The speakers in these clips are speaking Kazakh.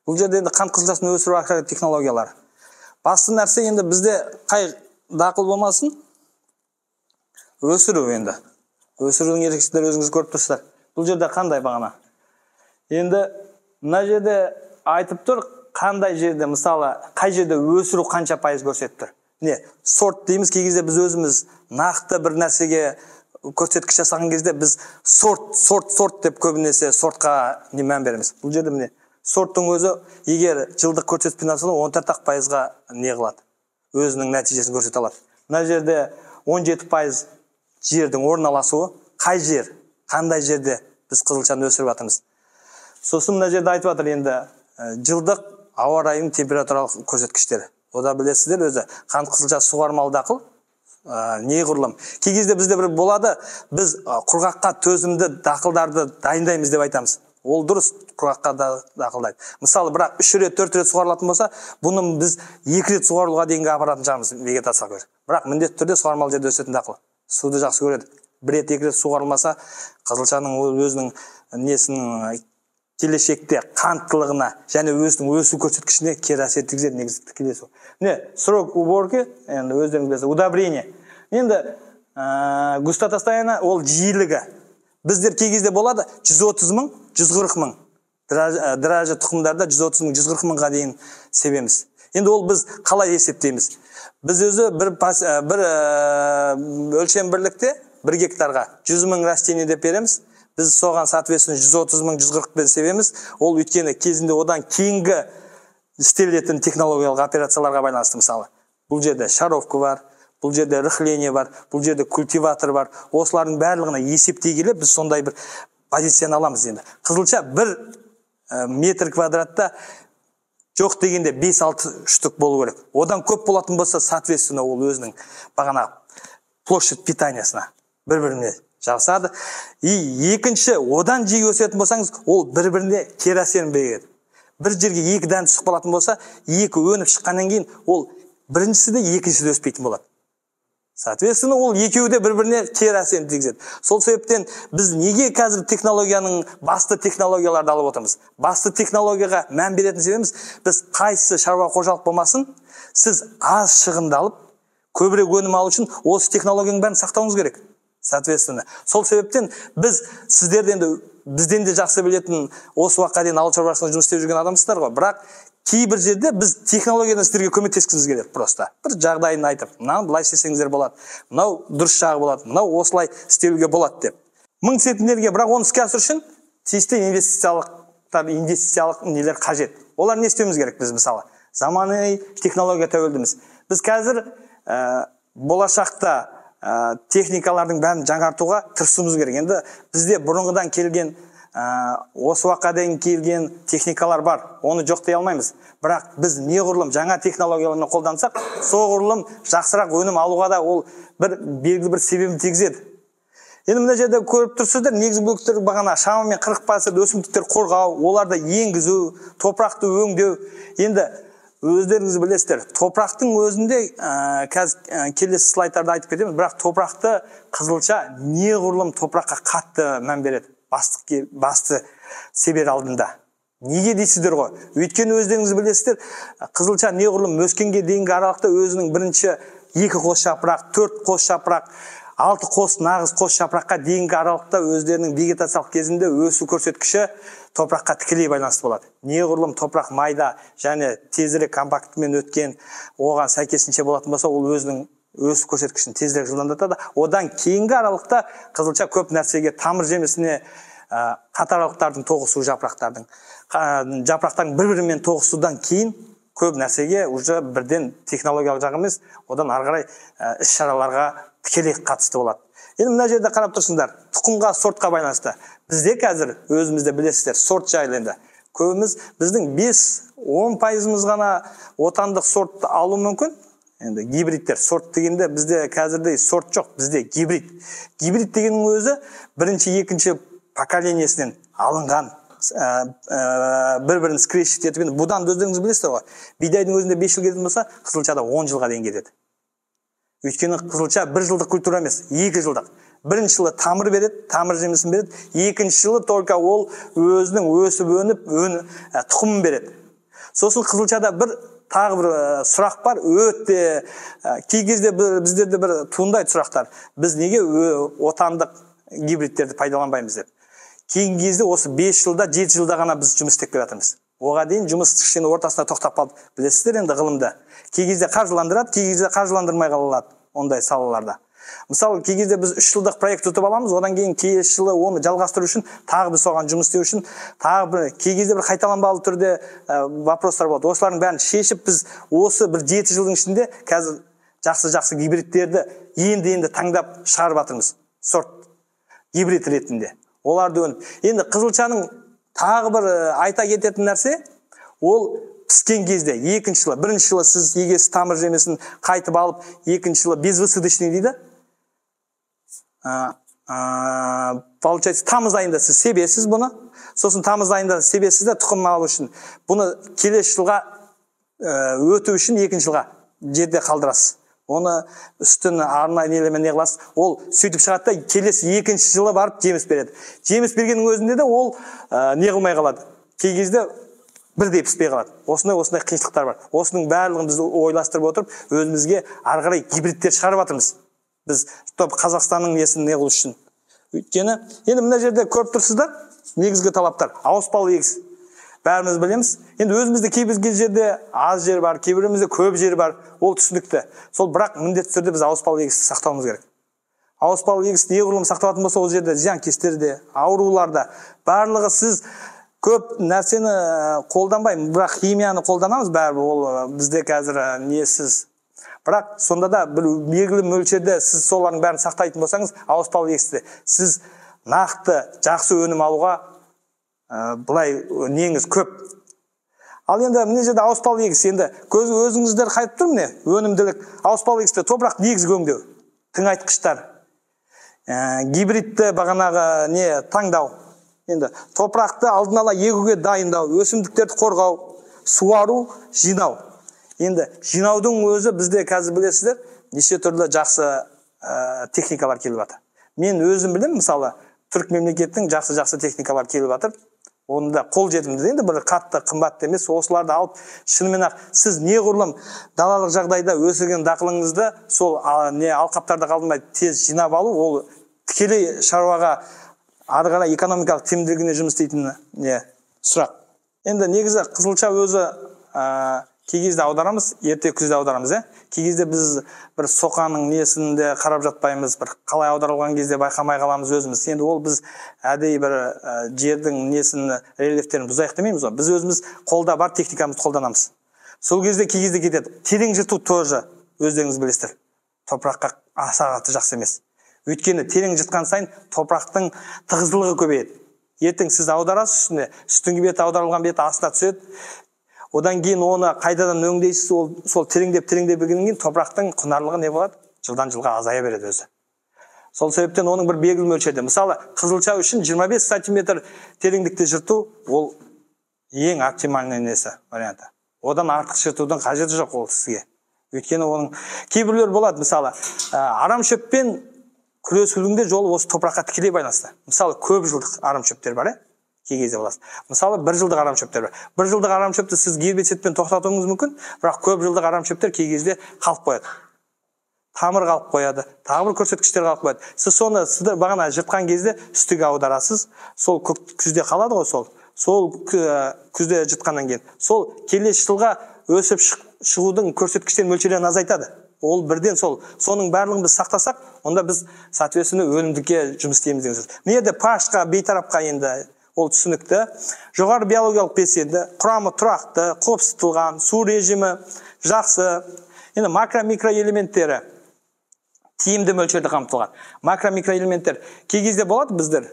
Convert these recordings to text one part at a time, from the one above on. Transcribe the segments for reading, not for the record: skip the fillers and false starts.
Бұл жерде енді қант қызылшасын өсіру аграрлық технологиялары. Басты нәрсе енді бізде қай дақыл болмасын өсіру енді. Өсірудің ерекшеліктері өзіңіз көріп тұрсыздар. Бұл жерде қандай бағана? Енді мына жерде айтып тұр, қандай жерде, мысалы, қай жерде өсіру қанша пайыз көрсетіп тұр. Міне, сорт дейміз, кей кезде біз өзіміз нақты бір нәрсеге көрсеткіш жасаған кезде біз сорт, сорт, сорт деп көбінесе сортқа не мән береміз. Бұл жерде міне сорттың өзі егер жылдық көрсеткішпен алса, 14% не қылады, өзінің нәтижесін көрсете алады. Мына жерде 17% жердің орналасуы, қай жер, қандай жерде біз қызылшаны өсіріп жатырмыз. Сосын мына жерде айтып жатыр енді жылдық ауа райының температуралық көрсеткіштері. Ода білесіздер өзі қант қызылша суармалы дақыл, неғұрлым. Кей кезде бізде бір болады, біз құрғаққа төзімді дақылдарды дайындаймыз деп айтамыз. Ол дұрыс, құрғаққа да дақылдайды. Мысалы, бірақ 3 рет, 4 рет суарылатын болса, бұны біз 2 рет суарылуға дейінгі апаратын шығармыз вегетациялық көз. Бірақ міндетті түрде суармалы жерде өсетін дақыл. Суды жақсы көреді. 1 рет, 2 рет суарылмаса, қызылшаның өзінің несінің келешекте қанттылығына және өзінің өсу көрсеткішіне кері әсер тигізеді негізі тікелей су. Міне, срок уборки, енді өздеріңіз білесіз, удобрение. Енді густота стояния ол жиілігі. Біздер кей кезде болады 130 мың, 140 мың. Дражы тұқымдарда 130 мың, 140 мыңға дейін себеміз. Енді ол біз қалай есептейміз? Біз өзі бір өлшем бірлікте 1 гектарға 100 мың растение деп береміз. Біз соған соответственно 130 мың, 140 пен себеміз. Ол өйткені кезінде одан кейінгі істелетін технологиялық операцияларға байланысты мысалы. Бұл жерде шаровка бар, бұл жерде рыхление бар, бұл жерде культиватор бар. Осылардың барлығына есептей келе біз сондай бір позицияны аламыз енді. Қызылша 1 метр квадратта жоқ дегенде 5-6 штук болу керек. Одан көп болатын болса, соответственно ол өзінің бағана площадь питаниясына бір-біріне жабысады. И екінші, одан жиі өсетін болсаңыз, ол бір-біріне кері әсерін береді. Бір жерге 2 дән түсіп қалатын болса, 2 өніп шыққаннан кейін ол біріншісі де екіншісі де өспейтін болады. Соответственно, ол екеуі де бір-біріне кері әсерін тигізеді. Сол себептен біз неге қазір технологияның басты технологияларды алып отырмыз? Басты технологияға мән беретін себебіміз, біз қайсы шаруа қожалық болмасын, сіз аз шығынды алып, көбірек өнім алу үшін осы технологияның бәрін сақтауыңыз керек. Соответственно, сол себептен біз сіздерді енді бізден де жақсы білетін осы уақытқа дейін ауыл шаруашылығында жұмыс істеп жүрген адамсыздар ғой. Бірақ кейбір жерде біз технологиядан сіздерге көмектескіміз келеді просто. Бір жағдайын айтып, мынаны былай істесеңіздер болады, мынау дұрыс жағы болады, мынау осылай істеуге болады деп. 1000 центнерге, бірақ оны іске асыру үшін тиісті инвестициялық нелер қажет. Олар не істеуіміз керек біз мысалы? Заманауи технология тәуелдіміз. Біз қазір болашақта техникалардың бәрін жаңартуға тырысуымыз керек. Енді бізде бұрынғыдан келген, осы уақытқа дейін келген техникалар бар, оны жоқ дей алмаймыз. Бірақ біз неғұрлым жаңа технологиялармен қолдансақ, соғұрлым жақсырақ өнім алуға да ол бір белгілі бір себебін тигізеді. Енді мына жерде көріп тұрсыздар, негізгі бөліктер бағана шамамен 40% өсімдіктер қорғау, оларды енгізу, топырақты өңдеу. Енді өздеріңіз білесіздер, топырақтың өзінде қазір келесі слайдтарда айтып кетеміз, бірақ топырақты қызылша неғұрлым топыраққа қатты мән береді, басты себер алдында. Неге дейсіздер ғой? Өйткені өздеріңіз білесіздер, қызылша неғұрлым өскенге дейінгі аралықта өзінің бірінші 2 қос жапырақ, 4 қос жапырақ, 6 қос нағыз қос жапыраққа дейінгі аралықта өздерінің вегетациялық кезінде өсу көрсеткіші топыраққа тікелей байланысты болады. Неғұрлым топырақ майда және тезірек компактымен өткен, оған сәйкесінше болатын болса, ол өзінің өсу көрсеткішін тезірек жылдамдатады. Одан кейінгі аралықта қызылша көп нәрсеге, тамыр жемісіне, қатар аралықтардың тоғысу, жапырақтардың бір-бірімен тоғысудан кейін көп нәрсеге уже бірден технологиялық жағы емес, одан ары қарай іс-шараларға тікелей қатысты болады. Енді мына жерде қарап тұрсыңдар, тұқымға, сортқа байланысты. Бізде қазір өзімізде білесіздер, сорт жайлы енді. Көбіміз біздің 5-10% ғана отандық сорт алу мүмкін. Енді гибридтер, сорт дегенде бізде қазірдей сорт жоқ, бізде гибрид. Гибрид дегеннің өзі бірінші, екінші поколениесінен алынған, бір-бірін скрещивать етіп, енді бұдан өздеріңіз білесіздер ғой. Бидайдың өзінде 5 жыл кететін болса, қызылшада 10 жылға дейін кетеді. Өйткені қызылша 1 жылдық культура емес, 2 жылдық. Бірінші жылы тамыр береді, тамыр жемісін береді, екінші жылы только ол өзінің өсіп өніп, тұқымын береді. Сосын қызылшада бір тағы бір сұрақ бар, өте кей кезде біздерде бір туындайды сұрақтар. Біз неге отандық гибридтерді пайдаланбаймыз деп. Кейінгі кезде осы 5 жылда, 7 жылда ғана біз жұмыс істеп келе жатырмыз. Оға дейін жұмыс кішкене ортасында тоқтап қалды. Білесіздер енді ғылымда. Кей кезде қаржыландырады, кей кезде қаржыландырмай қалады ондай салаларда. Мысалы, кей кезде біз 3 жылдық проект ұтып аламыз, одан кейін келесі жылы оны жалғастыру үшін, тағы бір соған жұмыс істеу үшін, тағы бір кей кезде бір қайталанбалы түрде вопростар болады. Осылардың бәрін шешіп, біз осы бір 7 жылдың ішінде қазір жақсы-жақсы гибридтерді енді-енді таңдап шығарып жатырмыз. Сорт гибрид ретінде. Оларды өніп. Енді қызылшаның тағы бір айта кететін нәрсе, ол піскен кезде, екінші жылы, бірінші жылы сіз егесіз тамыр жемесін қайтып алып, екінші жылы безвысадочный дейді. Получается, тамыз айында сіз себесіз бұны, сосын тамыз айында себесіз де тұқым алу үшін, бұны келесі жылға өту үшін екінші жылға жерде қалдырасыз. Оны үстін арнайы нелермен не қыласыз, ол сөйтіп шығады да келесі екінші жылы барып жеміс береді. Жеміс бергеннің өзінде де ол не қылмай қалады. Кей кезде бірдей піспей қалады. Осындай қиыншылықтар бар. Осының барлығын біз ойластырып отырып, өзімізге ары қарай гибридтер шығарып жатырмыз. Біз топ Қазақстанның несін не қылу үшін. Өйткені енді мына жерде көріп тұрсыздар, негізгі талаптар ауыспалы егіс. Бәріміз білеміз. Енді өзімізде кейбір жерде аз жер бар, кейбіреуімізде көп жер бар. Ол түсінікті. Сол бірақ міндетті түрде біз ауыспалы егісті сақтауымыз керек. Ауыспалы егіс неғұрлым сақталатын болса, ол жерде зиянкестер де, аурулар да, барлығы сіз көп нәрсені қолданбаймын, бірақ химияны қолданамыз бәрібір, ол бізде қазір несіз. Бірақ сонда да бір белгілі мөлшерде сіз солардың бәрін сақтайтын болсаңыз, ауыспалы егісті сіз нақты жақсы өнім алуға былай неңіз көп. Ал енді мына жерде ауыспалы егіс, енді өзіңіздер қайтып тұр міне, өнімділік ауыспалы егісте топырақ негізгі өңдеу, тыңайтқыштар, гибридті бағанағы не таңдау, енді топырақты алдын ала егуге дайындау, өсімдіктерді қорғау, суару, жинау. Енді жинаудың өзі бізде қазір білесіздер, неше түрлі жақсы техникалар келіп жатыр. Мен өзім білемін, мысалы, түрік мемлекеттің жақсы-жақсы техникалар келіп жатыр. Оны да қол жетімді, енді бір қатты қымбат емес, осыларды алып, шынымен ақ сіз неғұрлым далалық жағдайда өсірген дақылыңызды сол не алқаптарда қалдырмай тез жинап алу, ол тікелей шаруаға ары қарай экономикалық тиімділігіне жұмыс істейтін не сұрақ. Енді негізі қызылша өзі кей кезде аударамыз, ерте күзде аударамыз, Кей кезде біз бір соқаның несін де қарап жатпаймыз, бір қалай аударылған кезде байқамай қаламыз өзіміз. Енді ол біз әдейі бір жердің несін, рельефтерін бұзайық демейміз ғой. Біз өзіміз қолда бар техникамызды қолданамыз. Сол кезде кей кезде кетеді. Терең жырту тоже өздеріңіз білесіздер. Топыраққа аса қатты жақсы емес. Өйткені терең жыртқан сайын топырақтың тығыздылығы көбейеді. Ертең сіз аударасыз үстіне, үстіңгі беті аударылған беті астына түседі. Одан кейін оны қайтадан өңдейсіз, ол сол тереңдеп бергеннен кейін топырақтың құнарлығы не болады? Жылдан жылға азая береді өзі. Сол себептен оның бір белгілі мөлшерде. Мысалы, қызылша үшін 25 сантиметр тереңдікте жырту ол ең оптимальный несі варианты. Одан артық жыртудың қажеті жоқ ол сізге. Өйткені оның кейбіреулер болады, мысалы, арам шөппен күресудің де жолы осы топыраққа тікелей байланысты. Мысалы, көп жылдық арам шөптер бар, кей кезде боласыз. Мысалы, бір жылдық арам шөптер бар. Бір жылдық арам шөпті сіз гербицидпен тоқтатуыңыз мүмкін, бірақ көп жылдық арам шөптер кей кезде қалып қояды. Тамыр қалып қояды, тағы бір көрсеткіштер қалып қояды. Сіз соны сіздер бағана жыртқан кезде үстіге аударасыз, сол күзде қалады ғой сол. Сол күзде жыртқаннан кейін сол келесі жылға өсіп шығудың көрсеткіштерін мөлшерін азайтады. Ол бірден сол. Соның барлығын біз сақтасақ, онда біз соответственно өнімділікке жұмыс істейміз деген сөз. Мына жерде pH-қа бейтарапқа енді ол түсінікті. Жоғары биологиялық белсенді, құрамы тұрақты, қопсытылған, су режимі жақсы. Енді макро-микроэлементтері тиімді мөлшерде қамтылған. Макро-микроэлементтер кей кезде болады біздер.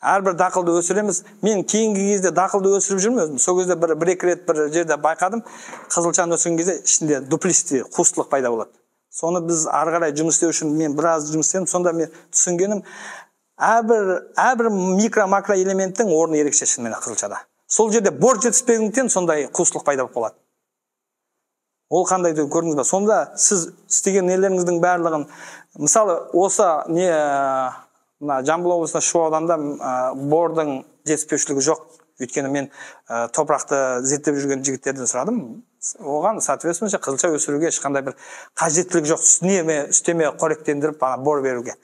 Әрбір дақылды өсіреміз. Мен кейінгі кезде дақылды өсіріп жүрмін өзім. Сол кезде бір екі рет бір жерде байқадым. Қызылшаны өсірген кезде ішінде дуплисти, қуыстылық пайда болады. Соны біз ары қарай жұмыс істеу үшін мен біраз жұмыс істедім. Сонда мен түсінгенім, әрбір микро-макро элементтің орны ерекше шынымен қызылшада. Сол жерде бор жетіспегендіктен сондай қуыстылық пайда болып қалады. Ол қандай деп көрдіңіз ба? Сонда сіз істеген нелеріңіздің барлығын, мысалы, осы не мына Жамбыл облысында Шу ауданында бордың жетіспеушілігі жоқ. Өйткені мен топырақты зерттеп жүрген жігіттерден сұрадым. Оған соответственно қызылша өсіруге ешқандай бір қажеттілік жоқ, үстеме қоректендіріп ана бор беруге.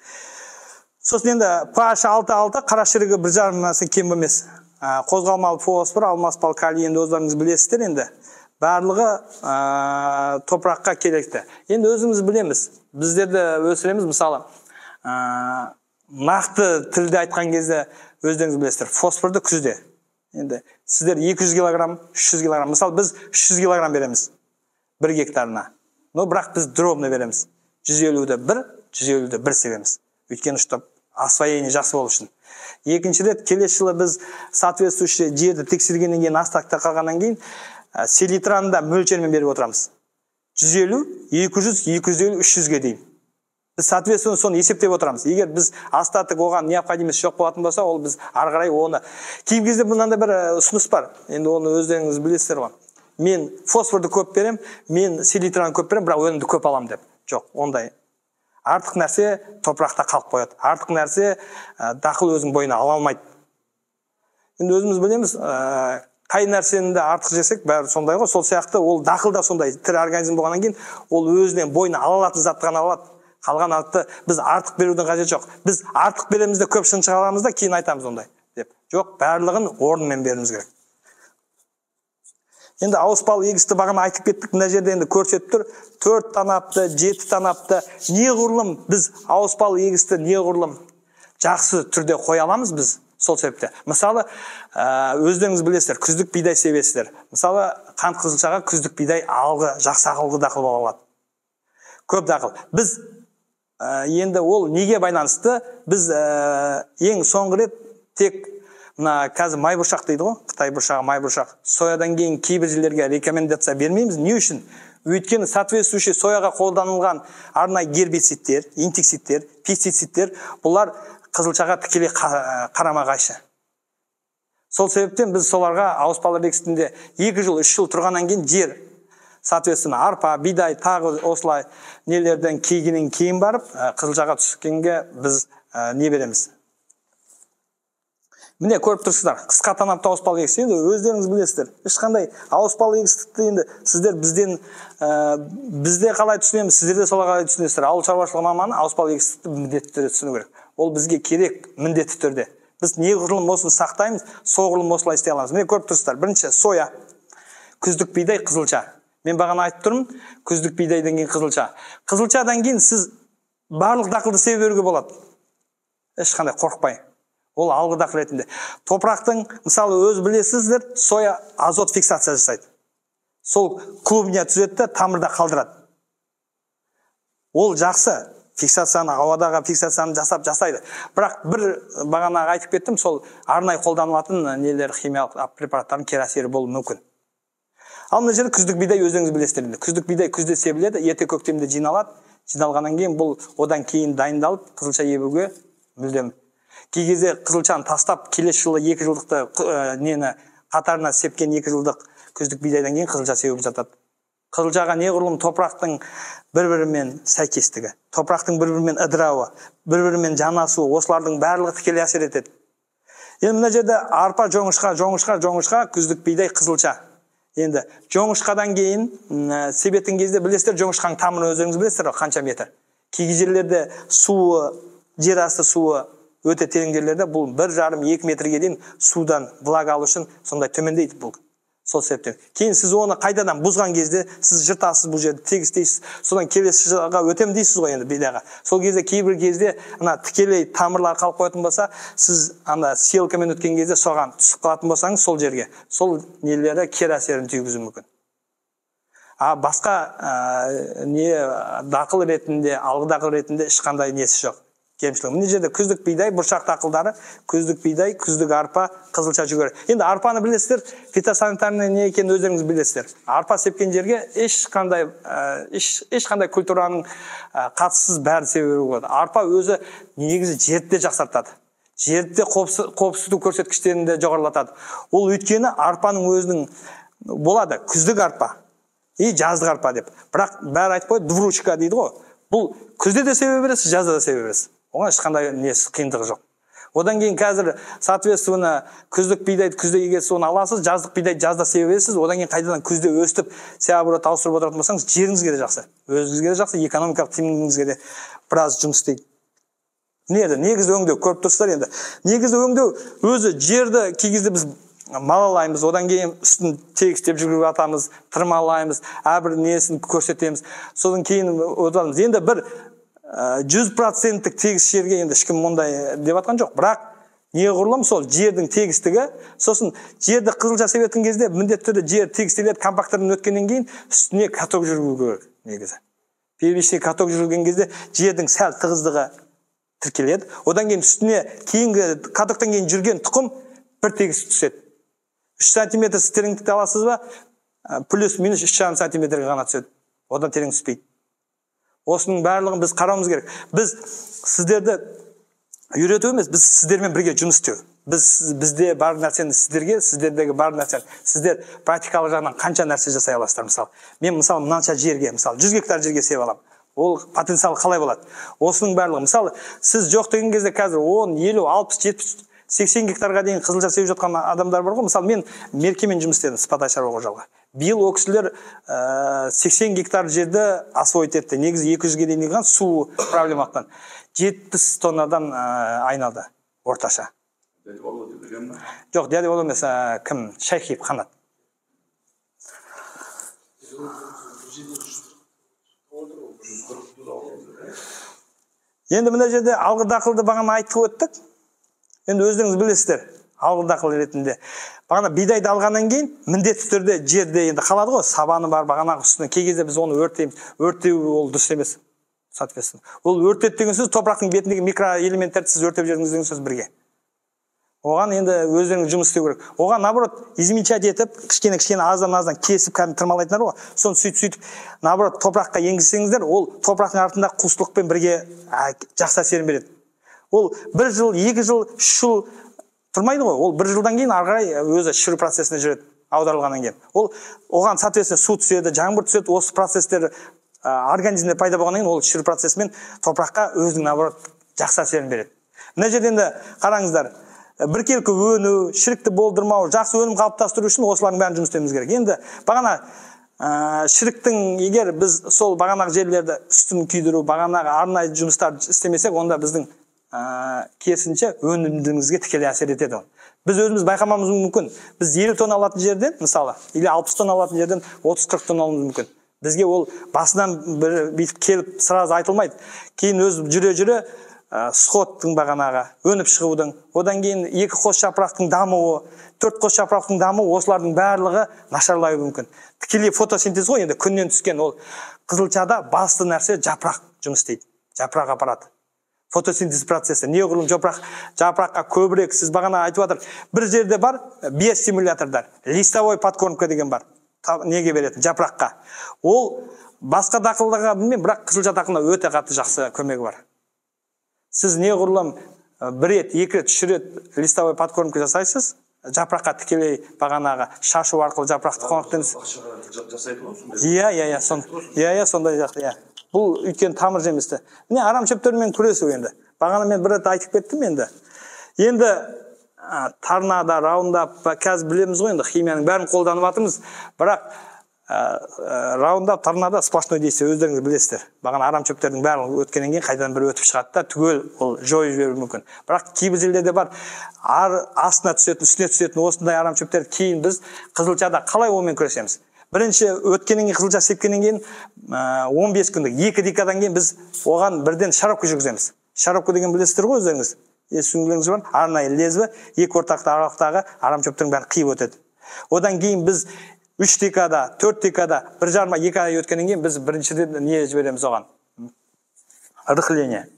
Сосын енді pH 6,6, қара шірігі 1,5-нан кем емес. Қозғалмалы фосфор, алмаспалы калий, енді өздеріңіз білесіздер енді. Барлығы топыраққа керекті. Енді өзіміз білеміз, біздерді өсіреміз, мысалы, нақты тілде айтқан кезде өздеріңіз білесіздер, фосфорды күзде. Енді сіздер 200 килограмм, 300 килограмм, мысалы біз 300 килограмм береміз 1 гектарына. Но бірақ біз дробно береміз. 150-ді 1, 150-ді 1 себеміз. Өйткені чтоб освоение жақсы болу үшін. Екінші рет келесі жылы біз соответствующий жерді тексергеннен кейін, астақта қалғаннан кейін селитраны да мөлшермен беріп отырамыз. 150, 200, 250, 300-ге дейін. Біз соответственно соны есептеп отырамыз. Егер біз остаток оған необходимость жоқ болатын болса, ол біз ары қарай оны. Кейбір кезде мынандай бір ұсыныс бар. Енді оны өздеріңіз білесіздер ғой. Мен фосфорды көп берем, мен селитраны көп берем, бірақ өнімді көп алам деп. Жоқ, ондай. Артық нәрсе топырақта қалып қояды. Артық нәрсе дақыл өзінің бойына ала алмайды. Енді өзіміз білеміз, қай нәрсені де артық жесек, бәрі сондай ғой. Сол сияқты ол дақыл да сондай тірі организм болғаннан кейін, ол өзінен бойына ала алатын затты ғана алады. Қалған атты біз артық берудің қажеті жоқ. Біз артық береміз де көп шын шығарамыз да кейін айтамыз ондай деп. Жоқ, барлығын орнымен беруіміз керек. Енді ауыспалы егісті бағана айтып кеттік, мына жерде енді көрсетіп тұр. 4 танапты, 7 танапты, неғұрлым біз ауыспалы егісті неғұрлым жақсы түрде қоя аламыз біз сол себепте. Мысалы, өздеріңіз білесіздер, күздік бидай себесіздер. Мысалы, қант қызылшаға күздік бидай алғы, жақсы ақылғы дақыл бола алады. Көп дақыл. Біз енді ол неге байланысты? Біз ең соңғы рет тек мына қазір май бұршақ дейді ғой, Қытай бұршағы, май бұршақ. Соядан кейін кейбір жерлерге рекомендация бермейміз. Не үшін? Өйткені соответствующий сояға қолданылған арнайы гербицидтер, инсектицидтер, пестицидтер, бұлар қызылшаға тікелей қарама-қайшы. Сол себептен біз соларға ауыспалы егістінде 2 жыл, 3 жыл тұрғаннан кейін жер, соответственно, арпа, бидай, тағы осылай нелерден кейгеннен кейін барып, қызылшаға түскенге біз не береміз? Міне көріп тұрсыздар, қысқа танапты ауыспалы егіс. Енді өздеріңіз білесіздер, ешқандай ауыспалы егістікті енді сіздер бізден, бізде қалай түсінеміз, сіздер де солай қалай түсінесіздер. Ауыл шаруашылығы маманы ауыспалы егістікті міндетті түрде түсіну керек. Ол бізге керек міндетті түрде. Біз неғұрлым осыны сақтаймыз, соғұрлым осылай істей аламыз. Міне көріп тұрсыздар, бірінші соя, күздік бидай, қызылша. Мен бағана айтып тұрмын, күздік бидайдан кейін қызылша. Қызылшадан кейін сіз барлық дақылды себе беруге болады. Ешқандай қорықпай. Ол алғы дақыл ретінде. Топырақтың, мысалы, өз білесіздер, соя азот фиксация жасайды. Сол клубня түзеді де тамырда қалдырады. Ол жақсы, фиксацияны, ауадағы фиксацияны жасап жасайды. Бірақ бір бағанағы айтып кеттім, сол арнайы қолданылатын нелер, химиялық препараттардың кері әсері болуы мүмкін. Ал мына жерде күздік бидай өздеріңіз білесіздер енді. Күздік бидай күзде себіледі, ерте көктемде жиналады. Жиналғаннан кейін бұл одан кейін дайындалып қызылша егуге мүлдем. Кей кезде қызылшаны тастап, келесі жылы 2 жылдықты нені қатарына сепкен 2 жылдық күздік бидайдан кейін қызылша себіп жатады. Қызылшаға неғұрлым топырақтың бір-бірімен сәйкестігі, топырақтың бір-бірімен ыдырауы, бір-бірімен жанасуы, осылардың барлығы тікелей әсер етеді. Енді мына жерде арпа, жоңышқа, жоңышқа, жоңышқа, күздік бидай, қызылша. Енді жоңышқадан кейін себетін кезде білесіздер, жоңышқаның тамырын өздеріңіз білесіздер қанша метр. Кей жерлерде суы, жер асты суы өте терең жерлерде бұл 1,5-2 метрге дейін судан влага алу үшін сондай төмендейді бұл. Сол себептен. Кейін сіз оны қайтадан бұзған кезде сіз жыртасыз бұл жерді, тегістейсіз, содан келесі жылға өтем дейсіз ғой енді бидайға. Сол кезде кейбір кезде ана тікелей тамырлар қалып қоятын болса, сіз ана селкамен өткен кезде соған түсіп қалатын болсаңыз сол жерге, сол нелері кері әсерін тигізуі мүмкін. А басқа не дақыл ретінде, алғы дақыл ретінде ешқандай несі жоқ. Кемшілік. Мына жерде күздік бидай, бұршақ дақылдары, күздік бидай, күздік арпа, қызылша, жүгері. Енді арпаны білесіздер, фитосанитарный не екенін өздеріңіз білесіздер. Арпа сепкен жерге ешқандай культураның қатысыз бәрін себе беруге болады. Арпа өзі негізі жерді де жақсартады. Жерді де қопсыту көрсеткіштерін де жоғарылатады. Ол өйткені арпаның өзінің болады күздік арпа и жаздық арпа деп. Бірақ бәрі айтып қояды, двуручка дейді ғой. Бұл күзде де себе бересіз, жазда да себе бересіз. Оған ешқандай несі қиындығы жоқ. Одан кейін қазір, соответственно, күздік бидайды күзде егесіз, оны аласыз, жаздық бидайды жазда себесіз, одан кейін қайтадан күзде өстіп сяброт ауыстырып отыратын болсаңыз, жеріңізге де жақсы, өзіңізге де жақсы, экономикалық тиімділігіңізге де біраз жұмыс істейді. Не негізі өңдеу, көріп тұрсыздар енді. Негізі өңдеу өзі жерді кей кезде біз малалаймыз, одан кейін үстін тегістеп жүргізіп атамыз, тырмалаймыз, әрбір несін көрсетеміз. Содан кейін өтеміз. Енді бір 100%-тік тегіс жерге енді ешкім мұндай деп атқан жоқ. Бірақ неғұрлым сол жердің тегістігі, сосын жерді қызылша себетін кезде міндетті түрде жер тегістеледі, компактордан өткеннен кейін үстіне каток жүргізу керек негізі. Первичный каток жүрген кезде жердің сәл тығыздығы тіркеледі. Одан кейін үстіне кейінгі катоктан кейін жүрген тұқым бір тегіс түседі. 3 сантиметр тереңдікті аласыз ба, плюс минус 3,5 сантиметрге ғана түседі. Одан терең түспейді. Осының барлығын біз қарауымыз керек. Біз сіздерді үйрету емес, біз сіздермен бірге жұмыс істеу. Бізде бар нәрсені сіздерге, сіздердегі бар нәрсені сіздер практикалық жағынан қанша нәрсе жасай аласыздар. Мысалы, мен мысалы мынанша жерге, мысалы 100 гектар жерге себе аламын. Ол потенциал қалай болады? Осының барлығы. Мысалы, сіз жоқ деген кезде қазір 10, 50, 60, 70, 80 гектарға дейін қызылша себіп жатқан адамдар бар ғой. Мысалы, мен Меркемен жұмыс істедім, Сыпатай шаруа қожалығы. Биыл ол кісілер 80 гектар жерді освоить етті. Негізі 200-ге дейін келген су проблемақтан. 70 тоннадан айналды орташа. Жоқ, дядя Володя емес, кім? Шайхиев Қанат. Енді мына жерде алғы дақылды бағана айтып өттік. Енді өздеріңіз білесіздер, алғы дақыл ретінде. Бағана бидайды алғаннан кейін міндетті түрде жерде енді қалады ғой, сабаны бар, бағанағы үстіне. Кей кезде біз оны өртейміз. Өртеу ол дұрыс емес, соответственно. Ол өртеді деген сөз топырақтың бетіндегі микроэлементтерді сіз өртеп жібердіңіз деген сөз бірге. Оған енді өздеріңіз жұмыс істеу керек. Оған наоборот измельчать етіп, кішкене-кішкене аздан-аздан кесіп кәдімгі тырмалайтындар ғой. Соны сөйтіп-сөйтіп наоборот топыраққа енгізсеңіздер, ол топырақтың артында қуыстылықпен бірге жақсы әсерін береді. Ол бір жыл, 2 жыл, 3 жыл тұрмайды ғой. Ол бір жылдан кейін ары қарай өзі шіру процесіне жүреді, аударылғаннан кейін. Ол оған соответственно су түседі, жаңбыр түседі, осы процестер организмде пайда болғаннан кейін ол шіру процесімен топыраққа өзінің наоборот жақсы әсерін береді. Мына жерде енді қараңыздар, біркелкі өну, шірікті болдырмау, жақсы өнім қалыптастыру үшін осылардың бәрін жұмыс істеуіміз керек. Енді бағана шіріктің, егер біз сол бағанағы жерлерді үстін күйдіру, бағанағы арнайы жұмыстар істемесек, онда біздің керісінше өнімділігімізге тікелей әсер етеді. Біз өзіміз байқамауымыз мүмкін. Біз 50 тонна алатын жерден, мысалы, или 60 тонна алатын жерден 30-40 тонна алуымыз мүмкін. Бізге ол басынан бір бүйтіп келіп сразу айтылмайды. Кейін өзі жүре-жүре сходтың бағанағы, өніп шығудың, одан кейін 2 қос жапырақтың дамуы, 4 қос жапырақтың дамуы, осылардың барлығы нашарлауы мүмкін. Тікелей фотосинтез ғой, енді күннен түскен ол қызылшада басты нәрсе жапырақ жұмыс істейді, жапырақ аппараты. Фотосинтез процесі, неғұрлым жапыраққа көбірек, сіз бағана айтып жатыр, бір жерде бар биостимулятордар, листовой подкормка деген бар, неге беретін жапыраққа. Ол басқа дақылдарға білмеймін, бірақ қызылша дақылына өте қатты жақсы көмегі бар. Сіз неғұрлым бір рет, 2 рет, 3 рет листовой подкормка жасайсыз, жапыраққа тікелей бағанағы шашу арқылы жапырақты қонақтыңыз. Иә, иә, сондай жақты, иә. Бұл өйткені тамыр жемісті. Міне арам шөптермен күресу енді. Бағана мен бір рет айтып кеттім енді. Енді торнадо, раундап, қазір білеміз ғой енді химияның бәрін қолданып жатырмыз. Бірақ раундап, торнадо сплошной действие, өздеріңіз білесіздер. Бағана арам шөптердің бәрін өткеннен кейін қайтадан бір өтіп шығады да, түгел ол жойып жіберуі мүмкін. Бірақ кейбір жерлерде бар, астына түсетін, үстіне түсетін осындай арам шөптерді кейін біз қызылшада қалай онымен күресеміз? Бірінші өткеннен кейін, қызылша сепкеннен кейін 15 күндік, 2 декадан кейін біз оған бірден шаровка жүргіземіз. Шаровка деген білесіздер ғой өздеріңіз, естігендеріңіз бар, арнайы лезві, екі ортақты аралықтағы арам шөптердің бәрін қиып өтеді. Одан кейін біз 3 декада, 4 декада, 1,5-2 ай өткеннен кейін біз біріншіден не жібереміз оған? Рыхление,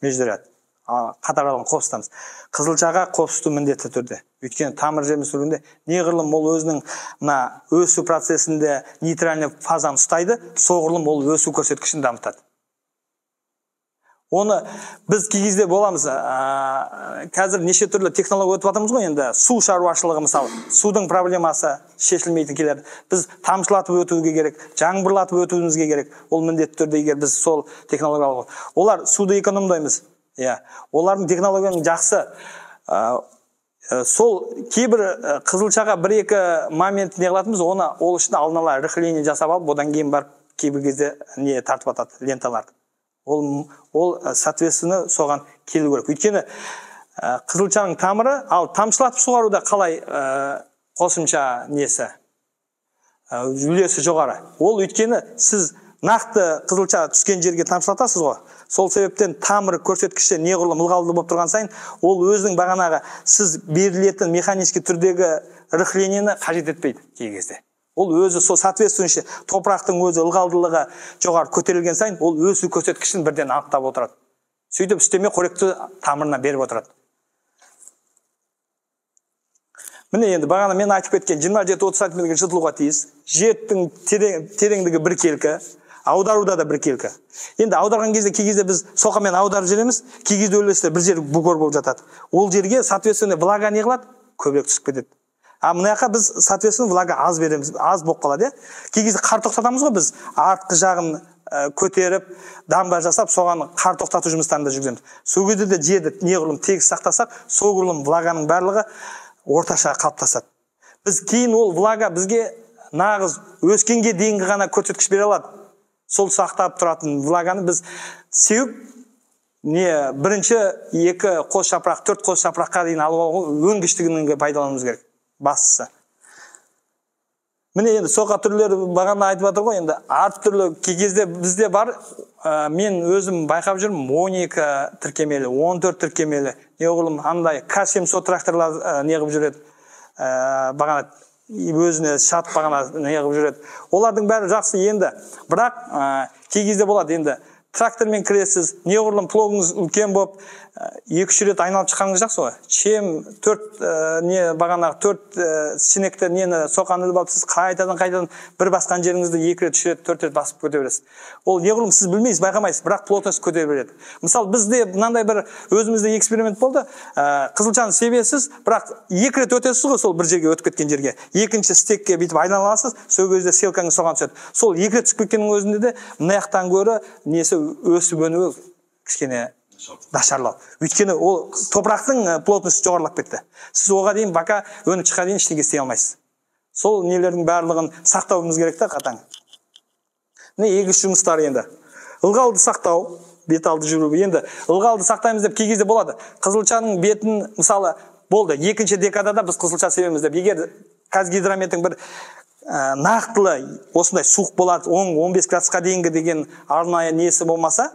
междуряд. Қатар алған қопсытамыз. Қызылшаға қопсыту міндетті түрде. Өйткені тамыр жеміс түрінде неғұрлым ол өзінің мына өсу процесінде нейтральный фазаны ұстайды, соғұрлым ол өсу көрсеткішін дамытады. Оны біз кей кезде боламыз, қазір неше түрлі технология өтіп жатырмыз ғой енді, су шаруашылығы мысалы, судың проблемасы шешілмейтін келеді. Біз тамшылатып өтуге керек, жаңбырлатып өтуімізге керек. Ол міндетті түрде егер біз сол технологиялық, олар суды экономдаймыз. Иә, олардың технологияның жақсы. Сол кейбір қызылшаға бір-екі момент не қылатынбыз, оны ол үшін алдын ала рыхление жасап алып, одан кейін барып кейбір кезде не тартып атады ленталарды. Ол соответственно соған келу керек. Өйткені қызылшаның тамыры, ал тамшылатып суаруда қалай қосымша несі, үлесі жоғары. Ол өйткені сіз нақты қызылша түскен жерге тамшылатасыз ғой. Сол себептен тамыр көрсеткіші неғұрлым ылғалды болып тұрған сайын, ол өзінің бағанағы сіз берілетін механический түрдегі рыхлениені қажет етпейді кей кезде. Ол өзі сол соответствующий топырақтың өзі ылғалдылығы жоғары көтерілген сайын, ол өсу көрсеткішін бірден анықтап отырады. Сөйтіп үстеме қоректі тамырына беріп отырады. Міне енді бағана мен айтып кеткен 27-30 сантиметрге жыртылуға тиіс. Жердің тереңдігі біркелкі, аударуда да біркелкі. Енді аударған кезде кей кезде біз соқамен аударып жібереміз, кей кезде ойлайсыздар бір жер бугор болып жатады. Ол жерге соответственно влага не қылады? Көбірек түсіп кетеді. А мына жаққа біз соответственно влага аз береміз, аз болып қалады, иә? Кей кезде қар тоқтатамыз ғой біз, артқы жағын көтеріп, дамба жасап, соған қар тоқтату жұмыстарын да жүргіземіз. Сол кезде де жерді неғұрлым тегіс сақтасақ, соғұрлым влаганың барлығы орташа қалыптасады. Біз кейін ол влага бізге нағыз өскенге дейінгі ғана көрсеткіш бере алады. Сол сақтап тұратын влаганы біз сеуіп, не бірінші 2 қос жапырақ, 4 қос жапыраққа дейін алып алу өнгіштігін пайдалануымыз керек. Бастысы. Міне енді соқа түрлері бағана айтып жатыр ғой, енді әртүрлі кей кезде бізде бар, мен өзім байқап жүрмін, 12 тіркемелі, 14 тіркемелі, неғұрлым андай К700 тракторлар не қылып жүреді, бағана өзіне шат бағана не қылып жүреді. Олардың бәрі жақсы енді, бірақ кей кезде болады енді трактормен кіресіз, неғұрлым плугыңыз үлкен болып, 2-3 рет айналып шыққаныңыз жақсы ғой. Чем 4 не бағанағы 4 сенекті нені соқаны іліп алып, сіз қайтадан бір басқан жеріңізді 2 рет, 3 рет, 4 рет басып көтере бересіз. Ол неғұрлым сіз білмейсіз, байқамайсыз, бірақ плотность көтере береді. Мысалы, бізде мынандай бір өзімізде эксперимент болды. Қызылшаны себесіз, бірақ 2 рет өтесіз ғой сол бір жерге өтіп кеткен жерге. Екінші стекке бүйтіп айналасыз, сол кезде селкаңыз соған түседі. Сол 2 рет түсіп кеткеннің өзінде де мына жақтан гөрі несі өсіп өнуі кішкене нашарлау. Өйткені ол топырақтың плотності жоғарылап кетті. Сіз оға дейін бака өніп шыққа дейін ештеңе істей алмайсыз. Сол нелердің барлығын сақтауымыз керек та қатаң. Міне егіс жұмыстары енді. Ылғалды сақтау, бет алды жүру. Енді ылғалды сақтаймыз деп кей кезде болады. Қызылшаның бетін мысалы болды, екінші декадада біз қызылша себеміз деп. Егер Қазгидрометтің бір нақтылы осындай суық болады, 10-15 градусқа дейінгі деген арнайы несі болмаса,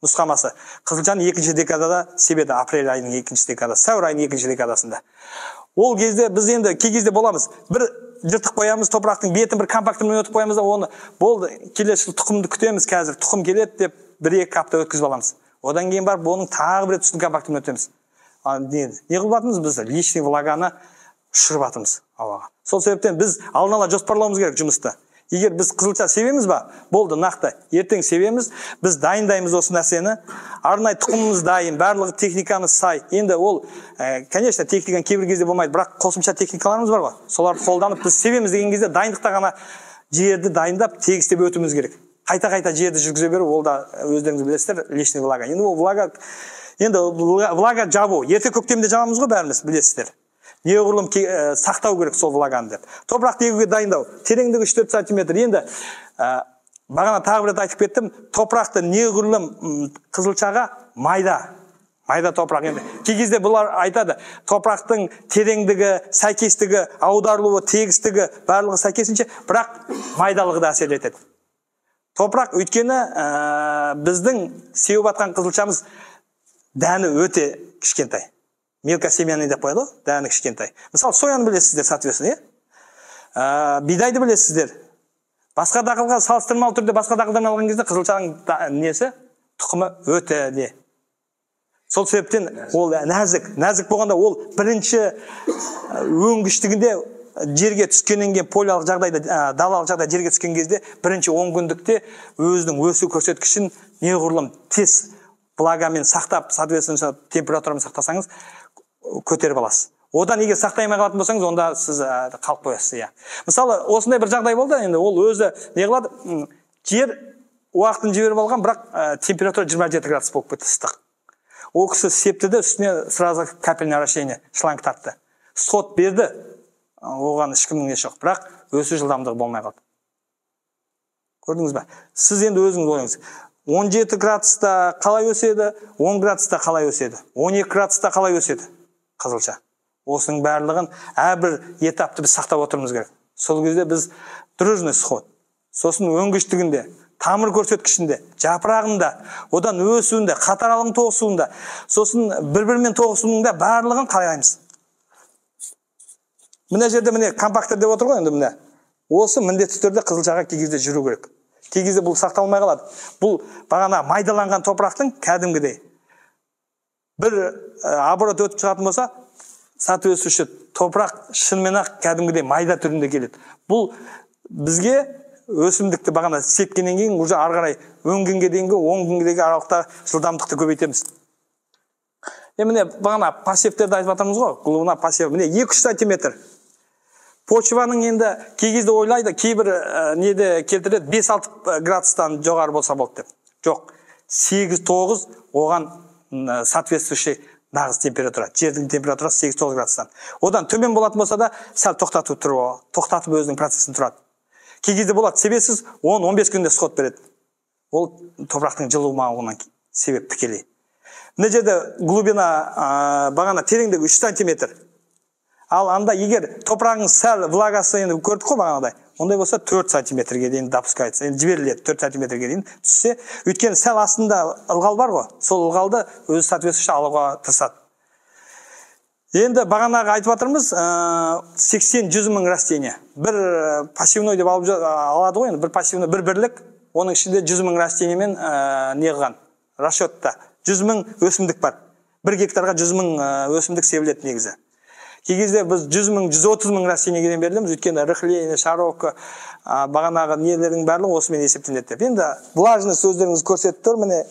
нұсқамасы, қызылшаны екінші декадада себеді, апрель айының екінші декадасы, сәуір айының екінші декадасында. Ол кезде біз енді кей кезде боламыз, бір жыртық қоямыз, топырақтың бетін бір компактормен өтіп қоямыз да, оны болды, келесі жылы тұқымды күтеміз, қазір тұқым келеді деп 1-2 апта өткізіп аламыз. Одан кейін барып оның тағы бір рет үстін компактормен өтеміз. Не қылып жатырмыз біз? Лишний влаганы ұшырып жатырмыз ауаға. Сол себептен біз алдын ала жоспарлауымыз керек жұмысты. Егер біз қызылша себеміз ба, болды, нақты, ертең себеміз, біз дайындаймыз осы нәрсені, арнайы тұқымымыз дайын, барлығы техникамыз сай. Енді ол, конечно, техниканың кейбір кезде болмайды, бірақ қосымша техникаларымыз бар ғой. Соларды қолданып біз себеміз деген кезде дайындықта ғана жерді дайындап, тегістеп өтуіміз керек. Қайта-қайта жерді жүргізе беру, ол да өздеріңіз білесіздер, лишний влага. Енді ол влага, енді влага жабу. Ерте көктемде жабамыз ғой бәріміз, білесіздер. Неғұрлым сақтау керек сол влаганы деп. Топырақты егуге дайындау. Тереңдігі 3-4 сантиметр. Енді бағана тағы бір рет айтып кеттім, топырақты неғұрлым қызылшаға майда. Майда топырақ. Енді кей кезде бұлар айтады, топырақтың тереңдігі, сәйкестігі, аударылуы, тегістігі барлығы сәйкесінше, бірақ майдалығы да әсер етеді. Топырақ өйткені біздің сеуіп атқан қызылшамыз дәні өте кішкентай. Мелкосемянный деп қояды ғой, дәні кішкентай. Мысалы, сояны білесіздер, соответственно, иә? Бидайды білесіздер. Басқа дақылға салыстырмалы түрде басқа дақылдан алған кезде қызылшаның несі, тұқымы өте не. Сол себептен ол нәзік, нәзік болғанда ол бірінші өнгіштігінде жерге түскеннен кейін полялық жағдайда, далалық жағдайда жерге түскен кезде бірінші 10 күндікте өзінің өсу көрсеткішін неғұрлым тез влагамен сақтап, соответственно, температурамен сақтасаңыз, көтеріп аласыз. Одан егер сақтай алмай қалатын болсаңыз, онда сіз қалып қоясыз, иә. Мысалы, осындай бір жағдай болды, енді ол өзі не қылады? Жер уақытын жіберіп алған, бірақ температура 27 градус болып кетті ыстық. Ол кісі септі де, үстіне сразу капельное орошение, шланг тартты. Всход берді, оған ешкімнің несі жоқ, бірақ өсу жылдамдығы болмай қалды. Көрдіңіз ба? Сіз енді өзіңіз ойлаңыз. 17 градуста қалай өседі, 10 градуста қалай өседі, 12 градуста қалай өседі қызылша. Осының барлығын әрбір этапты біз сақтап отыруымыз керек. Сол кезде біз дружный всход, сосын өнгіштігінде, тамыр көрсеткішінде, жапырағында, одан өсуінде, қатаралың тоғысуында, сосын бір-бірімен тоғысуының да барлығын қараймыз. Мына жерде міне компактор деп отыр ғой енді міне. Осы міндетті түрде қызылшаға кей кезде жүру керек. Кей кезде бұл сақталмай қалады. Бұл бағана майдаланған топырақтың кәдімгідей бір оборот өтіп шығатын болса, соответствующий топырақ шынымен-ақ кәдімгідей майда түрінде келеді. Бұл бізге өсімдікті бағана сепкеннен кейін уже ары қарай өнгенге дейінгі 10 күнгедегі аралықта жылдамдықты көбейтеміз. Міне бағана посевтерді айтып жатырмыз ғой, глубина посев міне 2-3 сантиметр. Почваның енді кей кезде ойлайды, кейбір неде келтіреді 5-6 градустан жоғары болса болды деп. Жоқ, 8-9 оған соответствующий нағыз температура. Жердің температурасы 8-9 градустан. Одан төмен болатын болса да сәл тоқтатып тұру, тоқтатып өзінің процесін тұрады. Кей кезде болады, себепсіз 10-15 күнде всход береді. Ол топырақтың жылымауынан себеп тікелей. Мына жерде глубина бағана тереңдігі 3 сантиметр. Ал анда егер топырағың сәл влагасы енді көрдік қой бағанағыдай, ондай болса 4 сантиметрге дейін допускается, енді жіберіледі 4 сантиметрге дейін түссе, өйткені сәл астында ылғал бар ғой, сол ылғалды өзі соответствующий алуға тырысады. Енді бағанағы айтып жатырмыз, 80-100 мың растение. Бір посевной деп алып алады ғой енді, бір посевной, бір бірлік, оның ішінде 100 мың растениемен не қылған расчетта 100 мың өсімдік бар. 1 гектарға 100 мың өсімдік себіледі негізі. Кей кезде біз 100 мың, 130 мың растениеге дейін берілеміз, өйткені рыхление, шаровка, бағанағы нелердің барлығы осымен есептелінеді деп. Енді влажность өздеріңіз көрсетіп тұр, міне,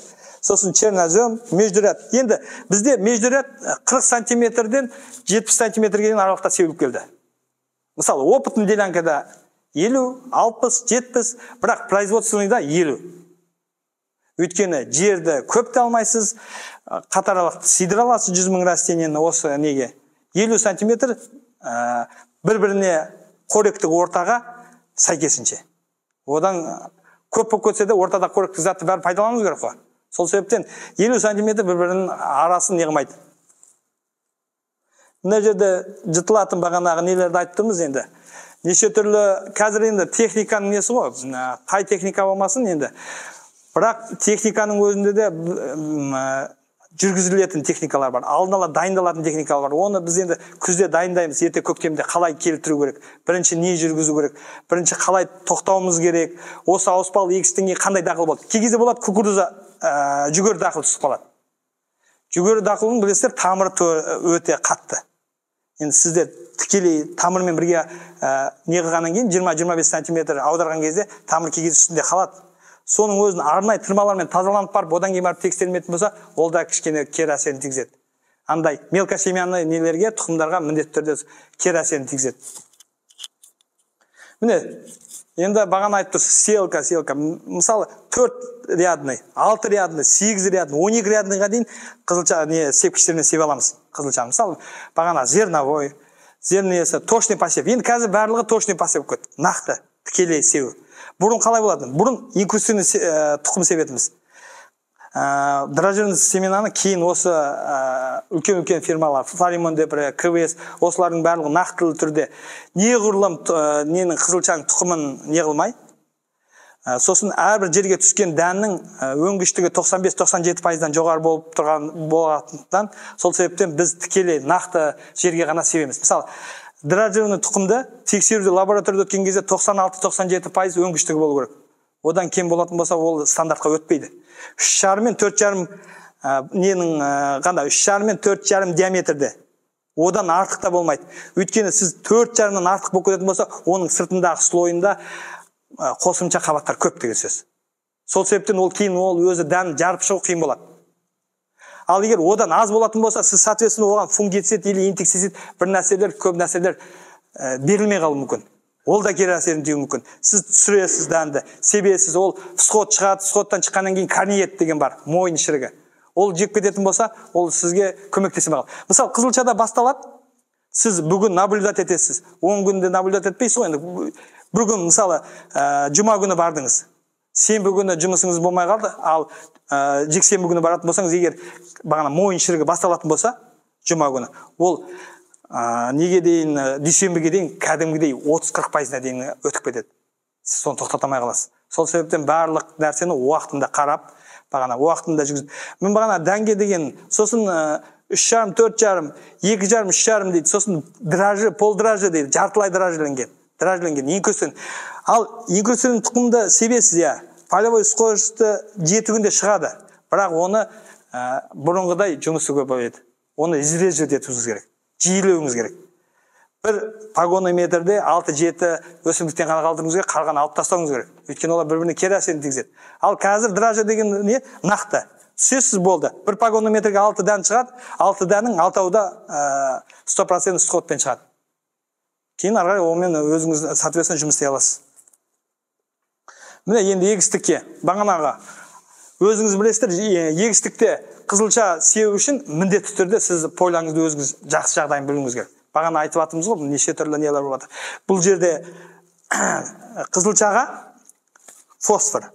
сосын чернозем, междуряд. Енді бізде междуряд 40 сантиметрден 70 сантиметрге дейін аралықта себіліп келді. Мысалы, опытный делянкада 50, 60, 70, бірақ производственныйда 50. Өйткені жерді көп те алмайсыз, қатар аралықты сыйдыра аласыз 100 мың растениені осы неге. 50 сантиметр бір-біріне қоректік ортаға сәйкесінше. Одан көп болып кетсе де ортада қоректік затты бәрін пайдалануымыз керек қой. Сол себептен 50 сантиметр бір-бірінің арасын не қылмайды. Мына жерде жытылатын бағанағы нелерді айтып тұрмыз енді. Неше түрлі қазір енді техниканың несі ғой, қай техника болмасын енді. Бірақ техниканың өзінде де жүргізілетін техникалар бар, алдын ала дайындалатын техникалар бар. Оны біз енді күзде дайындаймыз, ерте көктемде қалай келтіру керек, бірінші не жүргізу керек, бірінші қалай тоқтауымыз керек, осы ауыспалы егістен кейін қандай дақыл болады. Кей кезде болады кукуруза, жүгері дақылы түсіп қалады. Жүгері дақылының білесіздер тамыры өте қатты. Енді сіздер тікелей тамырмен бірге не қылғаннан кейін 20-25 сантиметр аударған кезде тамыр кей кезде үстінде қалады. Соның өзін арнайы тырмалармен тазаланып барып, одан кейін барып тексерілмейтін болса, ол да кішкене кері әсерін тигізеді. Андай мелкосемьяны нелерге, тұқымдарға міндетті түрде кері әсерін тигізеді. Міне, енді бағана айтып тұрсыз, селка, селка. Мысалы, 4 рядный, 6 рядный, 8 рядный, 12 рядныйға дейін қызылша не сепкіштермен себе аламыз қызылша. Мысалы, бағана зерновой, зернесі, точный посев. Енді қазір барлығы точный посев кетті, нақты, тікелей себу. Бұрын қалай болатын? Бұрын инкрустивный тұқым себетіміз. Дрожжевый семенаны кейін осы үлкен-үлкен фирмалар, Флоримон Депре, КВС, осылардың барлығы нақтылы түрде неғұрлым ненің қызылшаның тұқымын не қылмай, сосын әрбір жерге түскен дәннің өнгіштігі 95-97%-дан жоғары болып тұрған болатындықтан, сол себептен біз тікелей нақты жерге ғана себеміз. Мысалы, дрожжевый тұқымды тексеруде лабораторияда өткен кезде 96-97% өнгіштігі болу керек. Одан кем болатын болса, ол стандартқа өтпейді. 3,5 мен 4,5 ненің қандай 3,5 мен 4,5 диаметрде. Одан артық та болмайды. Өйткені сіз 4,5-нан артық болып кететін болса, оның сыртындағы слойында қосымша қабаттар көп деген сөз. Сол себептен ол кейін ол өзі дән жарып шығу қиын болады. Ал егер одан аз болатын болса, сіз соответственно оған фунгицид или инсектицид бір нәрселер, көп нәрселер берілмей қалуы мүмкін. Ол да кері әсерін тиюі мүмкін. Сіз түсіресіз дәнді, себесіз, ол всход шығады, всходтан шыққаннан кейін корнеет деген бар, мойын шірігі. Ол жеп кететін болса, ол сізге көмектесе алмай қалады. Мысалы, қызылшада басталады, сіз бүгін наблюдать етесіз, 10 күнде наблюдать етпейсіз ғой, енді бір күн, мысалы, жұма күні бардыңыз, сенбі күні жұмысыңыз болмай қалды, ал жексенбі күні баратын болсаңыз, егер бағана мойын шірігі басталатын болса, жұма күні, ол неге дейін, дүйсенбіге дейін кәдімгідей 30-40 пайызына дейін өтіп кетеді. Сіз соны тоқтата алмай қаласыз. Сол себептен барлық нәрсені уақытында қарап, бағана уақытында жүргізіп. Мен бағана дәнге деген, сосын 3,5, 4,5, 2,5, 3,5 дейді, сосын дрожжи, полдрожжи дейді, жартылай дрожжиленген, дрожжиленген, инкрустин. Ал инкрустин тұқымды себесіз, иә, полевой скорості 7 күнде шығады, бірақ оны бұрынғыдай жұмысы көп еді. Оны изреживать етуіңіз керек, жиілеуіңіз керек. Бір погонометрде 6-7 өсімдіктен ғана қалдыруыңыз керек, қалғанын алып тастауыңыз керек. Өйткені олар бір-біріне кері әсерін тигізеді. Ал қазір дрожжи деген не? Нақты. Түсесіз болды. Бір погонометрге 6 дән шығады, 6 дәннің 6-ауы да 100% сходпен шығады. Кейін ары қарай онымен өзіңіз соответственно жұмыс істей аласыз. Міне енді егістікке, бағанағы өзіңіз білесіздер, егістікте қызылша себу үшін міндетті түрде сіз пойлаңызды өзіңіз жақсы жағдайын білуіңіз керек. Бағана айтып жатырмыз ғой, неше түрлі нелер болып жатыр. Бұл жерде қызылшаға фосфор,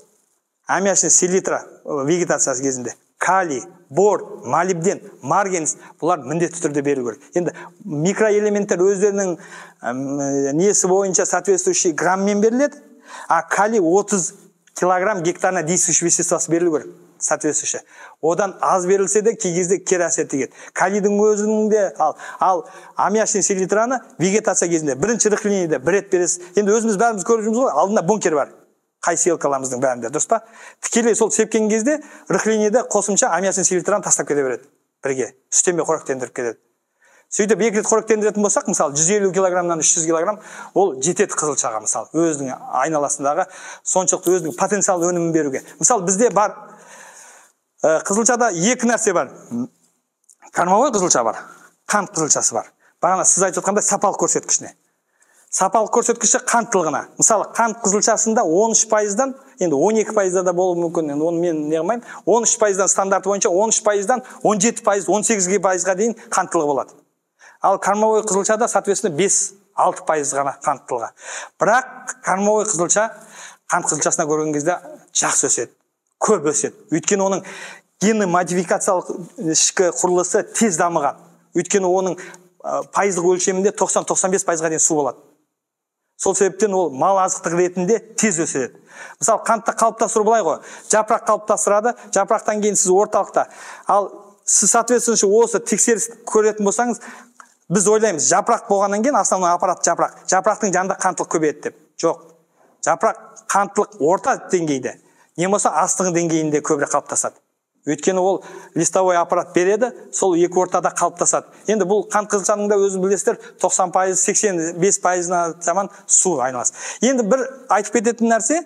аммиачный селитра вегетациясы кезінде, калий, бор, молибден, марганец, бұлар міндетті түрде берілу керек. Енді микроэлементтер өздерінің несі бойынша соответствующий грамммен беріледі, а калий 30 килограмм гектарына действующий веществосы берілу керек, соответствующий. Одан аз берілсе де кей кезде кері әсер тигеді. Калийдің өзінің де ал аммиачный селитраны вегетация кезінде бірінші рыхлениеде бір рет бересіз. Енді өзіміз бәріміз көріп жүрміз ғой, алдында бункер бар. Қай селкаламыздың бәрінде, дұрыс па? Тікелей сол сепкен кезде рыхлениеде қосымша аммиачный селитраны тастап кете береді. Бірге үстеме қоректендіріп кетеді. Сөйтіп екі рет қоректендіретін болсақ, мысалы 150 килограммнан 300 килограмм, ол жетеді қызылшаға, мысалы, өзінің айналасындағы соншалықты өзінің потенциал өнімін беруге. Мысалы, бізде бар қызылшада екі нәрсе бар. Кормовой қызылша бар, қант қызылшасы бар. Бағана сіз айтып жатқандай сапалық көрсеткішіне. Сапалық көрсеткіші қанттылығына. Мысалы, қант қызылшасында 13%-дан, енді 12%-да да болуы мүмкін, енді оны мен не қылмаймын, 13%-дан стандарты бойынша 13%-дан 17%, 18%-ға дейін қанттылығы болады. Ал кормовой қызылшада, соответственно, 5-6% ғана қанттылығы. Бірақ кормовой қызылша қант қызылшасына көрген кезде жақсы өседі, көп өседі. Өйткені оның генді модификациялық ішкі құрылысы тез дамыған. Өйткені оның пайыздық өлшемінде 90-95%-ға дейін су болады. Сол себептен ол мал азықтық ретінде тез өседі. Мысалы, қантты қалыптастыру былай ғой. Жапырақ қалыптастырады, жапырақтан кейін сіз орталықта. Ал сіз соответственно осы тексеріс көретін болсаңыз, біз ойлаймыз, жапырақ болғаннан кейін основной аппарат жапырақ. Жапырақтың жанында қанттылық көбейеді деп. Жоқ. Жапырақ қанттылық орта деңгейде, не болмаса астыңғы деңгейінде көбірек қалыптасады. Өйткені ол листовой аппарат береді, сол екі ортада қалыптасады. Енді бұл қант қызылшаның да өзі білесіздер, 90%, 85%-на таман су айналасы. Енді бір айтып кететін нәрсе,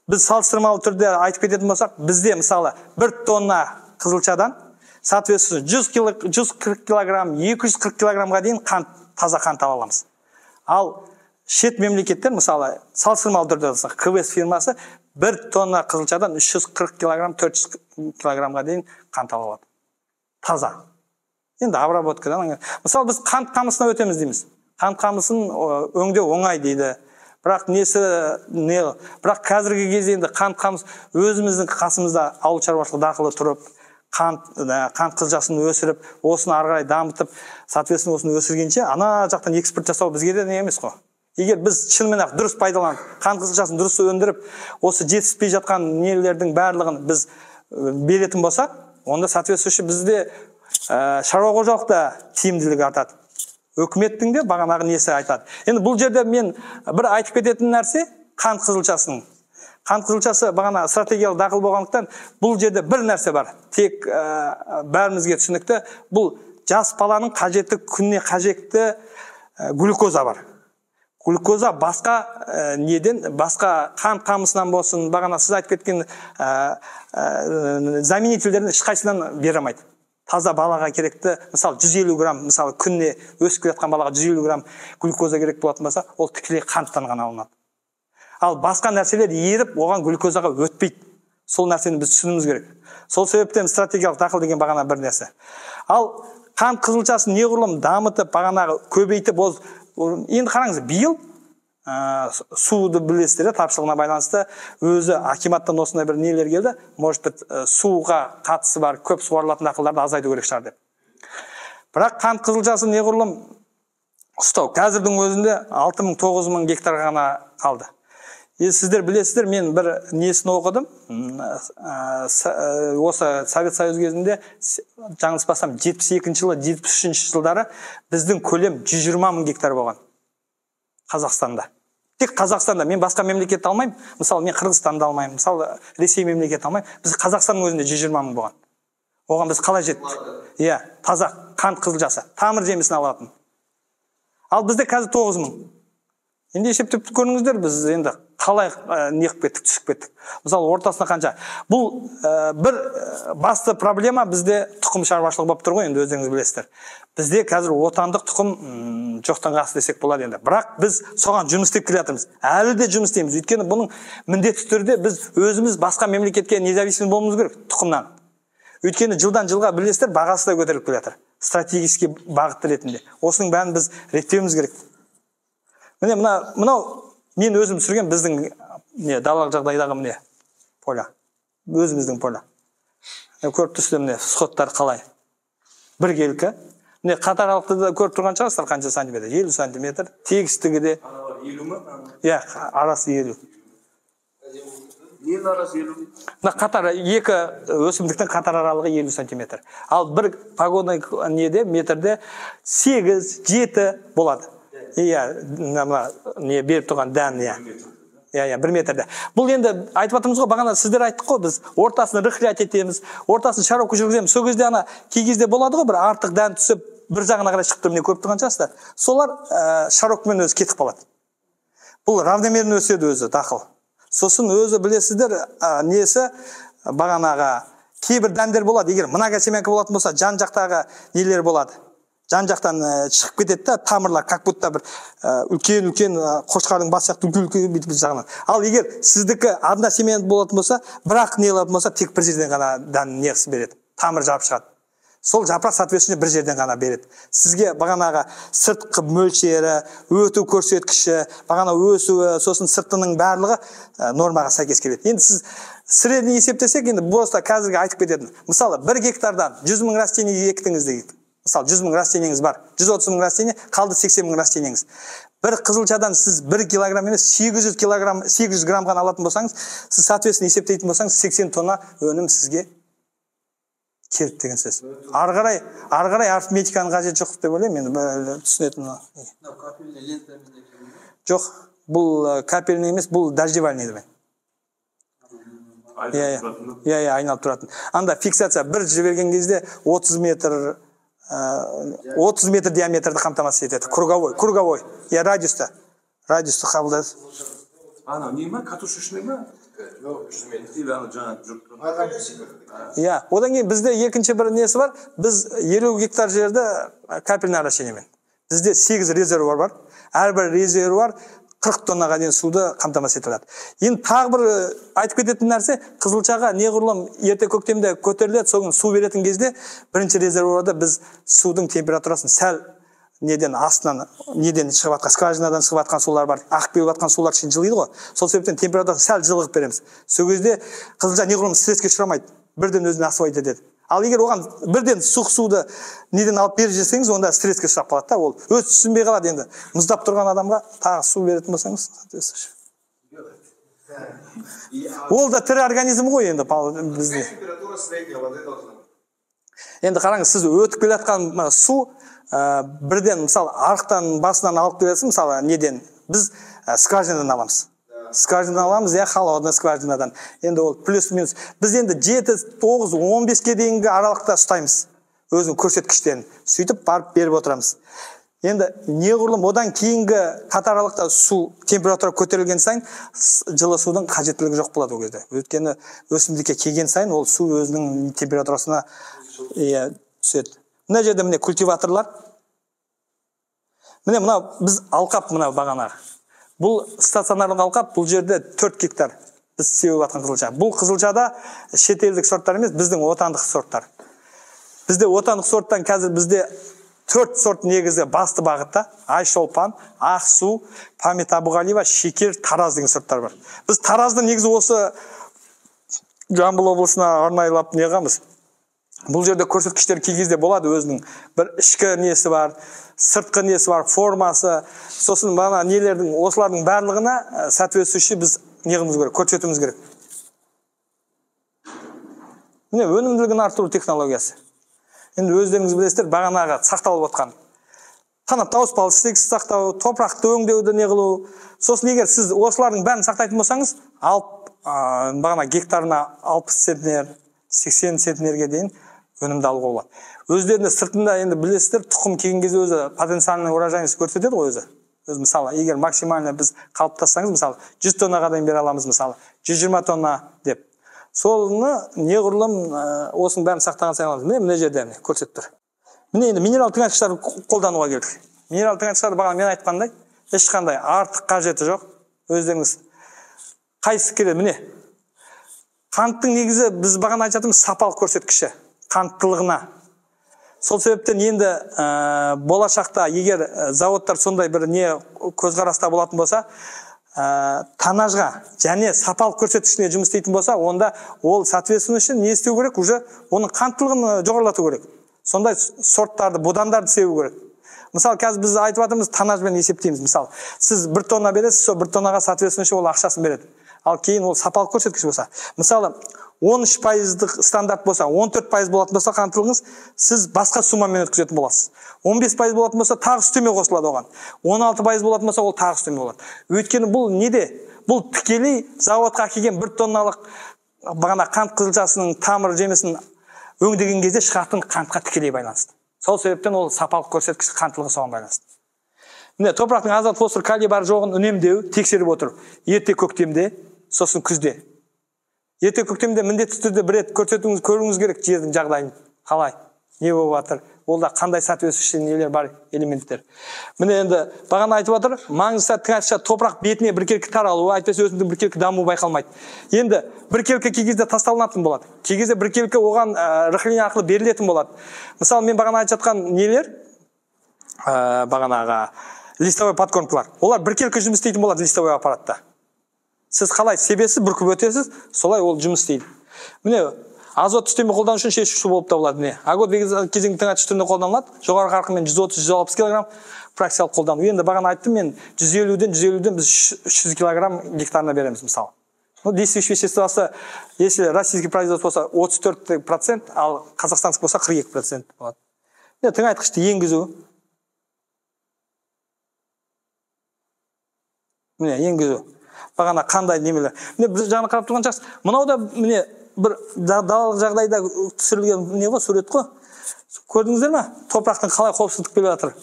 біз салыстырмалы түрде айтып кететін болсақ, бізде мысалы 1 тонна қызылшадан соответственно 140 килограмм, 240 килограммға дейін қант, таза қант ала аламыз. Ал шет мемлекеттер, мысалы, салыстырмалы түрде алсақ, КВС фирмасы 1 тонна қызылшадан 340 килограмм, 400 килограммға дейін қант ала алады. Таза. Енді обработкадан. Мысалы, біз қант қамысына өтеміз дейміз. Қант қамысын өңдеу оңай дейді. Бірақ несі, не, бірақ қазіргі кезде енді қант қамыс өзіміздің қасымызда ауыл шаруашылығы дақылы тұрып, қант қызылшасын өсіріп, осыны ары қарай дамытып, соответственно, осыны өсіргенше, ана жақтан экспорт жасау бізге де не емес қой. Егер біз шынымен-ақ дұрыс пайдаланып, қант қызылшасын дұрыс өндіріп, осы жетіспей жатқан нелердің барлығын біз беретін болсақ, онда соответствующий бізде шаруа қожалықта тиімділігі артады. Үкіметтің де бағанағы несі айтады. Енді бұл жерде мен бір айтып кететін нәрсе, қант қызылшасының. Қант қызылшасы бағана стратегиялық дақыл болғандықтан бұл жерде бір нәрсе бар. Тек бәрімізге түсінікті, бұл жас баланың қажетті күніне қажетті глюкоза бар. Глюкоза басқа неден, басқа қант қамысынан болсын, бағана сіз айтып кеткен заменительдердің ешқайсынан бере алмайды. Таза балаға керекті, мысалы 150 грамм, мысалы күніне өсіп келе жатқан балаға 150 грамм глюкоза керек болатын болса, ол тікелей қанттан ғана алынады. Ал басқа нәрселер еріп, оған глюкозаға өтпейді. Сол нәрсені біз түсінуіміз керек. Сол себептен стратегиялық дақыл деген бағана бір нәрсе. Ал қант қызылшасын неғұрлым дамытып, бағанағы көбейтіп, ол енді қараңыз, биыл суды білесіздер, тапшылығына байланысты өзі акиматтан осындай бір нелер келді, может быть, суға қатысы бар көп суарылатын дақылдарды азайту керек шығар деп. Бірақ қант қызылшасын неғұрлым ұстау қазірдің өзінде 6 000, 9 000 гектарға ғана қалды. Енді сіздер білесіздер, мен бір несін оқыдым, осы Совет Союз кезінде, жаңылыспасам, 72 жылы, 73 жылдары біздің көлем 120 мың гектар болған Қазақстанда. Тек Қазақстанда, мен басқа мемлекетті алмаймын, мысалы, мен Қырғызстанды алмаймын, мысалы, Ресей мемлекетін алмаймын, біз Қазақстанның өзінде 120 мың болған. Оған біз қалай жеттік? Иә, таза қант қызылшасы, тамыр жемісін алатын. Ал бізде қазір 9 мың. Енді есептеп көріңіздер, біз енді қалай не қылып кеттік, түсіп кеттік. Мысалы, ортасына қанша. Бұл бір басты проблема бізде тұқым шаруашылығы болып тұр ғой, енді өздеріңіз білесіздер. Бізде қазір отандық тұқым жоқтан қасы десек болады енді. Бірақ біз соған жұмыс істеп келе жатырмыз. Әлі де жұмыс істейміз. Өйткені бұның міндетті түрде біз өзіміз басқа мемлекетке независимый болуымыз керек тұқымнан. Өйткені жылдан жылға, білесіздер, бағасы да көтеріліп келе жатыр. Стратегический бағыт ретінде. Осының бәрін біз реттеуіміз керек. Міне, мынау мен өзім түсірген біздің не далалық жағдайдағы, міне, поля. Өзіміздің поля. Көріп тұрсыздар, міне, всходтар қалай. Біркелкі. Міне, қатар аралықты да көріп тұрған шығарсыздар, қанша сантиметр? 50 сантиметр. Тегістігі де. 50 ма? Иә, арасы 50. Ненің арасы 50? Мына қатар, екі өсімдіктің қатар аралығы 50 сантиметр. Ал бір погонный неде, метрде 8, 7 болады. Иә, мына не беріп тұрған дән, иә. Иә, 1 метрде. Бұл енді айтып жатырмыз ғой, бағана сіздер айттық қой, біз ортасын рыхлять етеміз, ортасын шаровка жүргіземіз. Сол кезде ана кей кезде болады ғой, бір артық дән түсіп, бір жағына қарай шығып тұр, міне, көріп тұрған шығарсыздар. Солар шаровкамен өзі кетіп қалады. Бұл равномерно өседі өзі дақыл. Сосын өзі білесіздер, несі бағанағы кейбір дәндер болады, егер многосемянка болатын болса, жан жақтағы нелер болады. Жан жақтан шығып кетеді да тамырлар, как будто бір үлкен үлкен қошқардың басы сияқты үлкен үлкен бүйтіп бір жағынан. Ал егер сіздікі односемянный болатын болса, бірақ не болатын болса, тек бір жерден ғана дән несі береді, тамыр жарып шығады. Сол жапырақ, соответственно, бір жерден ғана береді. Сізге бағанағы сыртқы мөлшері, өту көрсеткіші, бағана өсуі, сосын сыртының барлығы нормаға сәйкес келеді. Енді сіз средний есептесек, енді просто қазіргі айтып кететін. Мысалы, 1 гектардан 100 мың растение ектіңіз дейік. Мысалы, 100 мың растениеңіз бар, 130 мың растение, қалды 80 мың растениеңіз. Бір қызылшадан сіз 1 килограмм емес, 800 килограмм, 800 грамм ғана алатын болсаңыз, сіз, соответственно, есептейтін болсаңыз, 80 тонна өнім сізге келді деген сөз. Ары қарай арифметиканың қажеті жоқ деп ойлаймын енді, түсінетін. Мынау капельный лентамен екен. Жоқ, бұл капельный емес, бұл дождевальный деп. Иә, айналып тұратын. Анда фиксация бір жіберген кезде 30 метр, 30 метр диаметрді қамтамасыз етеді. Круговой. Иә, радиусты қабылдады. Анау не ма, катушечный ма? Жоқ, 100 метр. Или ана жаңа жүріп тұрған? Иә, одан кейін бізде екінші бір несі бар. Біз 50 гектар жерді капельный орошениемен. Бізде 8 резервуар бар. Әрбір резервуар 40 тоннаға дейін суды қамтамасыз ете алады. Енді тағы бір айтып кететін нәрсе, қызылшаға неғұрлым ерте көктемде көтеріледі, соны су беретін кезде бірінші резервуарда біз судың температурасын сәл неден астынан, неден шығып жатқан, скважинадан шығып жатқан сулар бар, ағып келіп жатқан сулар кішкене жылиды ғой. Сол себептен температурасын сәл жылы қылып береміз. Сол кезде қызылша неғұрлым стресске ұшырамайды, бірден өзін освоить етеді. Ал егер оған бірден суық суды неден алып беріп жіберсеңіз, онда стресске ұшырап қалады да, ол өзі түсінбей қалады. Енді мұздап тұрған адамға тағы су беретін болсаңыз, соответственно, ол да тірі организм ғой енді бізде. Температура средняя воды должна быть. Енді қараңыз, сіз өтіп келе жатқан мына су бірден, мысалы, арықтан басынан алып келесіз, мысалы, неден біз скважинадан аламыз, скважинадан аламыз, иә, холодный скважинадан. Енді ол плюс минус біз енді 7, 9, 15-ке дейінгі аралықта ұстаймыз өзінің көрсеткіштерін, сөйтіп барып беріп отырамыз. Енді неғұрлым одан кейінгі қатар аралықта су температура көтерілген сайын, жылы судың қажеттілігі жоқ болады ол кезде. Өйткені өсімдікке келген сайын ол су өзінің температурасына, иә, түседі. Мына жерде, міне, культиваторлар. Міне, мынау біз алқап, мынау бағанағы. Бұл стационарлық алқап, бұл жерде 4 гектар. Біз сеуіп жатқан қызылша. Бұл қызылшада шетелдік сорттар емес, біздің отандық сорттар. Бізде отандық сорттан қазір бізде 4 сорт негізгі басты бағытта: Айшолпан, Ақсу, Память Абуғалиева, Шекер, Тараз деген сорттар бар. Біз Таразды негізі осы Жамбыл облысына арнайлап не қыламыз. Бұл жерде көрсеткіштер кей кезде болады, өзінің бір ішкі несі бар, сыртқы несі бар, формасы, сосын бағана нелердің, осылардың барлығына соответствующий біз не қылуымыз керек, көрсетуіміз керек. Міне өнімділігін арттыру технологиясы. Енді өздеріңіз білесіздер, бағанағы сақталып отқан танапта ауыспалы сақтау, топырақты өңдеуді не қылу. Сосын егер сіз осылардың бәрін сақтайтын болсаңыз, алып бағана гектарына 60 центнер, 80 центнерге дейін өнімді алуға болады. Өздеріне сыртында енді білесіздер, тұқым келген кезде өзі потенциальный урожайность көрсетеді ғой өзі. Өз мысалы, егер максимально біз қалыптассаңыз, мысалы 100 тоннаға дейін бере аламыз, мысалы 120 тонна деп. Соны неғұрлым осының бәрін сақтаған сайын аламыз. Міне мына жерде міне көрсетіп тұр. Міне енді минерал тыңайтқыштарды қолдануға келдік. Минерал тыңайтқыштарды бағана мен айтқандай, ешқандай артық қажеті жоқ. Өздеріңіз қайсысы келеді? Міне қанттың негізі біз бағана айтып жатырмыз сапалық көрсеткіші, қанттылығына. Сол себептен енді болашақта егер заводтар сондай бір не көзқараста болатын болса, тоннажға және сапалық көрсеткішіне жұмыс істейтін болса, онда ол соответственно үшін не істеу керек? Уже оның қанттылығын жоғарылату керек. Сондай сорттарды, будандарды себу керек. Мысалы, қазір біз айтып жатырмыз, тоннажбен есептейміз. Мысалы, сіз 1 тонна бересіз, сол 1 тоннаға соответственно ол ақшасын береді. Ал кейін ол сапалық көрсеткіш болса, мысалы, 13%-лық стандарт болса, 14% болатын болса қанттылығыңыз, сіз басқа суммамен өткізетін боласыз. 15% болатын болса, тағы үстеме қосылады оған. 16% болатын болса, ол тағы үстеме болады. Өйткені бұл неде? Бұл тікелей заводқа келген 1 тонналық бағана қант қызылшасының тамыр жемісін өңдеген кезде шығатын қантқа тікелей байланысты. Сол себептен ол сапалық көрсеткіш қанттылығы соған байланысты. Міне топырақтың азот, фосфор, калий бар жоғын үнемдеу, тексеріп отыру. Ерте көктемде, сосын күзде. Ерте көктемде міндетті түрде бір рет көрсетуіңіз, көруіңіз керек жердің жағдайын қалай, не болып жатыр, ол да қандай соответствующий нелер бар, элементтер. Міне енді бағана айтып жатыр, маңызды тыңайтқыш топырақ бетіне біркелкі таралуы, әйтпесе өсімдіктің біркелкі дамуы байқалмайды. Енді біркелкі кей кезде тасталынатын болады, кей кезде біркелкі оған рыхление арқылы берілетін болады. Мысалы, мен бағана айтып жатқан нелер, бағанағы листовой подкормкалар, олар біркелкі жұмыс істейтін болады листовой аппаратта. Сіз қалай себесіз, бүркіп өтесіз, солай ол жұмыс істейді. Міне азот үстеме қолдану үшін шешуші болып табылады. Міне агот кезеңді тыңайтқыш түрінде қолданылады. Жоғары қарқынмен 130-160 кг практикалық қолдану. Енді бағана айттым мен 150-ден біз 300 кг гектарына береміз мысалы. Ну, действующий веществосы, если российский производство болса 34%, ал қазақстандық болса 42% болады. Міне тыңайтқышты енгізу. Міне енгізу. Бағана қандай немелер. Міне біз жаңа қарап тұрған жақсы. Мынау да міне бір далалық жағдайда түсірілген не ғой, сурет қой. Көрдіңіздер ме? Топырақтың қалай қопсытып келе жатыр.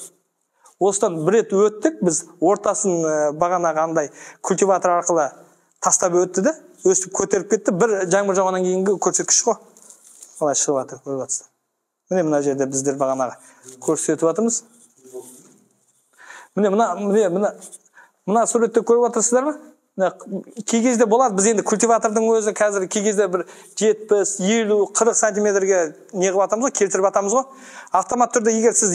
Осыдан бір рет өттік, біз ортасын бағанағы андай культиватор арқылы тастап өтті де, өстіп көтеріп кетті. Бір жаңбыр жауғаннан кейінгі көрсеткіш қой. Қалай шығып жатыр, көріп жатсыздар. Міне мына жерде біздер бағанағы көрсетіп жатырмыз. Міне мына суретте көріп жатырсыздар ма? Кей кезде болады, біз енді культиватордың өзі қазір кей кезде бір 70, 50, 40 сантиметрге не қылып атамыз ғой, келтіріп атамыз ғой. Автомат түрде егер сіз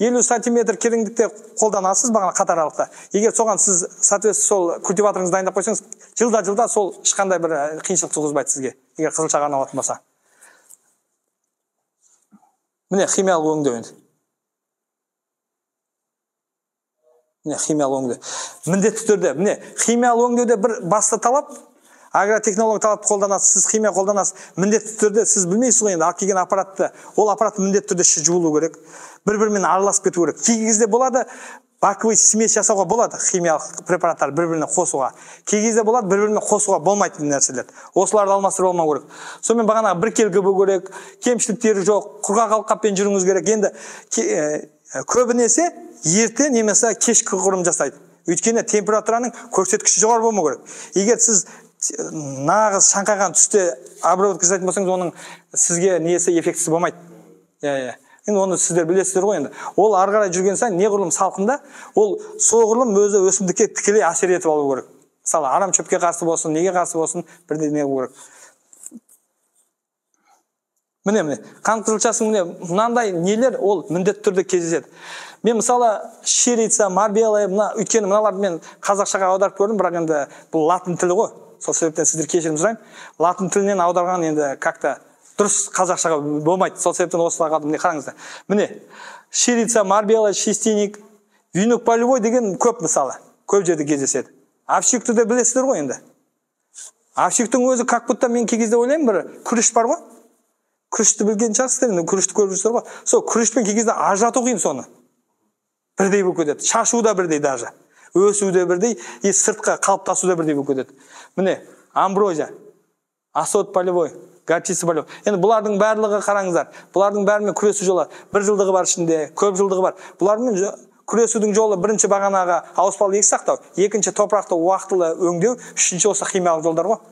50 сантиметр тереңдікте қолданасыз бағана қатар аралықта. Егер соған сіз соответственно сол культиваторыңызды дайындап қойсаңыз, жылда-жылда сол ешқандай бір қиыншылық туғызбайды сізге, егер қызылшаға арналатын болса. Міне химиялық өңдеу енді. Міне химиялық өңдеу. Міндетті түрде, міне химиялық өңдеуде бір басты талап, агротехнология талапты қолданасыз, сіз химия қолданасыз. Міндетті түрде сіз білмейсіз ғой енді алып келген аппаратты, ол аппарат міндетті түрде іші жуылу керек, бір-бірімен араласып кету керек. Кей кезде болады, баковый смесь жасауға болады, химиялық препараттар бір-біріне қосуға. Кей кезде болады, бір-біріне қосуға болмайтын нәрселер. Осыларды алмастырып алмау керек. Сонымен бағанағы біркелкі болу керек, кемшіліктері жоқ, құрғақ алқаппен жүруіңіз керек. Енді көбінесе ерте немесе кешкі құрым жасайды. Өйткені температураның көрсеткіші жоғары болмау керек. Егер сіз нағыз шаңқайған түсте обработка жасайтын болсаңыз, оның сізге несі эффектісі болмайды. Иә. Енді оны сіздер білесіздер ғой енді. Ол ары қарай жүрген сайын неғұрлым салқында, ол соғұрлым өзі өсімдікке тікелей әсер етіп алу керек. Мысалы, арам шөпке қарсы болсын, неге қарсы болсын, бірдей не қылу керек. Міне, міне, қант қызылшасының міне мынандай нелер ол міндетті түрде кездеседі. Мен мысалы щирица, марбела, мына өйткені мыналарды мен қазақшаға аударып көрдім, бірақ енді бұл латын тілі ғой. Сол себептен сіздер кешірім сұраймын. Латын тілінен аударған енді как-то дұрыс қазақшаға болмайды. Сол себептен осылай қалдым. Міне қараңыздар. Міне щирица, марбела, шестиник, вьюнок полевой деген көп мысалы. Көп жерде кездеседі. Овсюгті де білесіздер ғой енді. Овсюгтің өзі как будто мен кей кезде ойлаймын, бір күріш бар ғой. Күрішті білген шығарсыздар, енді күрішті көріп жүрсіздер ғой. Сол күрішпен кей кезде ажырату қиын соны. Бірдей болып кетеді. Шашу да бірдей даже. Өсу де бірдей, и сыртқа қалыптасу да бірдей болып кетеді. Міне, амброзия, осот полевой, горчица полевой. Енді бұлардың барлығы қараңыздар. Бұлардың бәрімен күресу жолы. Бір жылдығы бар ішінде, көп жылдығы бар. Бұлармен күресудің жолы бірінші бағанағы ауыспалы егіс сақтау, екінші топырақты уақытылы өңдеу, үшінші осы химиялық жолдар ғой.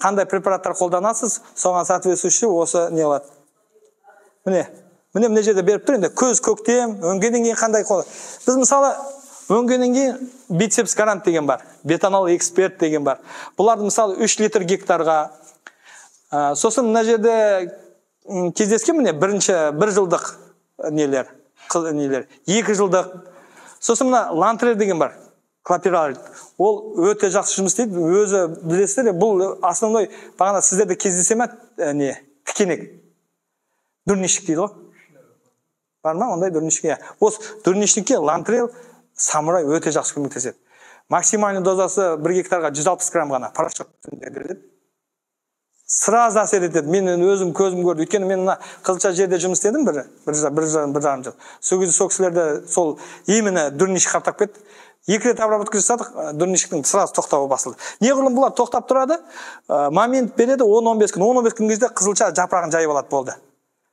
Қандай препараттар қолданасыз, соған соответствующий осы не қылады. Міне, міне мына жерде беріп тұр енді күз, көктем, өңгеннен кейін қандай қол. Біз мысалы өңгеннен кейін бицепс гарант деген бар, бетанол эксперт деген бар. Бұларды мысалы 3 литр гектарға. Сосын мына жерде кездескен міне бірінші бір жылдық нелер, нелер, 2 жылдық. Сосын мына лантрер деген бар, клопираль. Ол өте жақсы жұмыс істейді. Өзі білесіздер, бұл основной бағана сіздерде кездесе ме, не, тікенек. Дурнишік дейді ғой. Бар ма ондай дурнишік? Иә. Осы дурнишникке лантрел, самурай өте жақсы көмектеседі. Максимальный дозасы 1 гектарға 160 грамм ғана порошок түрінде беріледі. Сразу әсер етеді. Мен өзім көзім көрді. Өйткені мен мына қызылша жерде жұмыс істедім бір жарым жыл. Сол кезде сол кісілерді сол именно дурнишік қаптап кетті. 2 рет обработка жасадық, дурнишіктің сразу тоқтауы басылды. Неғұрлым бұлар тоқтап тұрады, момент береді 10-15 күн. 10-15 күн кезде қызылша жапырағын жайып алады болды.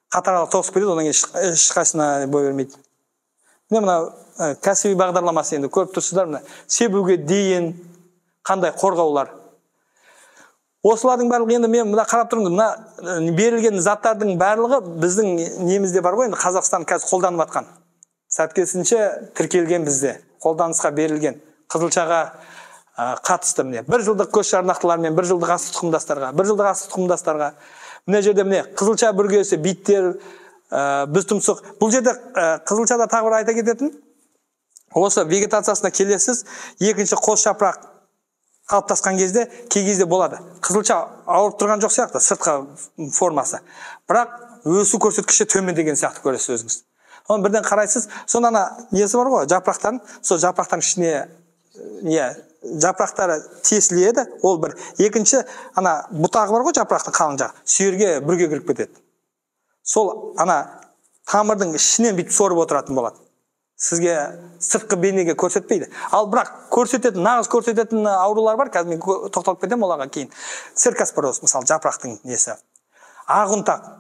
Қатаралы тоғысып кетеді, одан кейін ешқайсысына бой бермейді. Міне мына кәсіби бағдарламасы енді көріп тұрсыздар, мына себуге дейін қандай қорғаулар. Осылардың барлығы енді мен мына қарап тұрмын, мына берілген заттардың барлығы біздің немізде бар ғой енді Қазақстан қазір қолданып жатқан. Сәйкесінше тіркелген бізде, қолданысқа берілген қызылшаға қатысты міне. Бір жылдық көш жарнақтылармен, бір жылдық асты тұқымдастарға, бір жылдық асты тұқымдастарға. Мына жерде міне қызылша бүргесі, биттер, біз тұмсық. Бұл жерде қызылшада тағы бір айта кететін, осы вегетациясына келесіз, екінші қос жапырақ қалыптасқан кезде кей кезде болады. Қызылша ауырып тұрған жоқ сияқты сыртқы формасы. Бірақ өсу көрсеткіші төмендеген сияқты көресіз өзіңіз. Оны бірден қарайсыз, сонда ана несі бар ғой, жапырақтарын, сол жапырақтардың ішіне не жапырақтары тесіледі, ол бір. Екінші, ана бұтағы бар ғой жапырақтың қалың жағы, сүйірге бүрге кіріп кетеді. Сол ана тамырдың ішінен бүйтіп сорып отыратын болады. Сізге сыртқы бейнеге көрсетпейді. Ал бірақ көрсететін, нағыз көрсететін аурулар бар, қазір мен тоқталып кетемін оларға кейін. Циркоспороз, мысалы, жапырақтың несі. Ақ ұнтақ.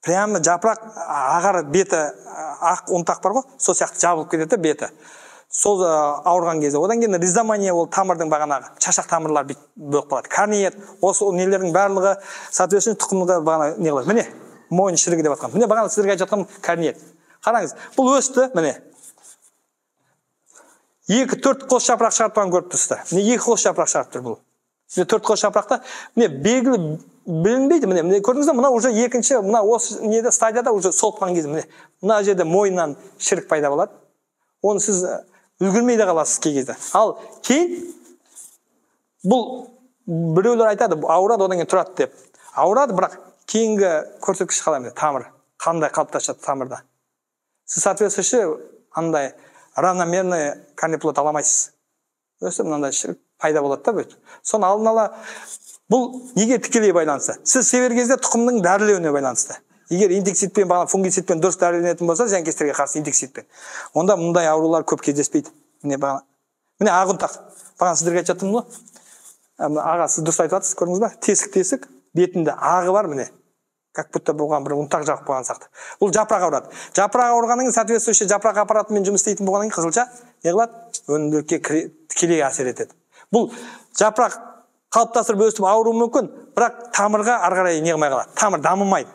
Прямо жапырақ ағар беті, ақ ұнтақ бар ғой, сол сияқты жабылып кетеді беті. Сол ауырған кезде. Одан кейін ризомания, ол тамырдың бағанағы, шашақ тамырлар бүйтіп болып қалады. Корниет, осы нелердің барлығы, соответственно, тұқымға бағана не қылады. Міне, мойын шірігі деп жатқан. Міне бағана сіздерге айтып жатқан корниет. Қараңыз, бұл өсті, міне. 2-4 қос жапырақ шығарып тұрғанын көріп тұрсыздар. Міне 2 қос жапырақ шығарып тұр бұл. Міне 4 қос жапырақта, міне белгілі білінбейді, міне, міне көрдіңіз бе, мына уже екінші, мына осы неде стадияда уже солып қалған кезде, міне мына жерде мойыннан шірік пайда болады. Оны сіз үлгермей де қаласыз кей кезде. Ал кейін бұл біреулер айтады, ауырады, одан кейін тұрады деп. Ауырады, бірақ кейінгі көрсеткіш қалай, міне тамыр қандай қалыптасады тамырда. Сіз соответствующий андай равномерный корнеплод ала алмайсыз. Өсіп мынандай шірік пайда болады да бүйтіп. Соны алдын ала бұл неге тікелей байланысты? Сіз себер кезде тұқымның дәрілеуіне байланысты. Егер инсектицидпен, бағана фунгицидпен дұрыс дәріленетін болса, зиянкестерге қарсы инсектицидпен, онда мұндай аурулар көп кездеспейді. Міне бағана. Міне ақ ұнтақ. Бағана сіздерге айтып жаттым ғой. Аға, сіз дұрыс айтып жатсыз, көрдіңіз ба? Тесік-тесік, бетінде ағы бар міне. Как будто бұған бір ұнтақ жағып қойған сияқты. Бұл жапырақ ауырады. Жапырақ ауырғаннан кейін соответствующий жапырақ аппаратымен жұмыс істейтін болғаннан кейін қызылша не қылады? Өнімділікке тікелей әсер етеді. Бұл жапырақ қалыптастырып өсіп ауыруы мүмкін, бірақ тамырға ары қарай не қылмай қалады. Тамыр дамымайды.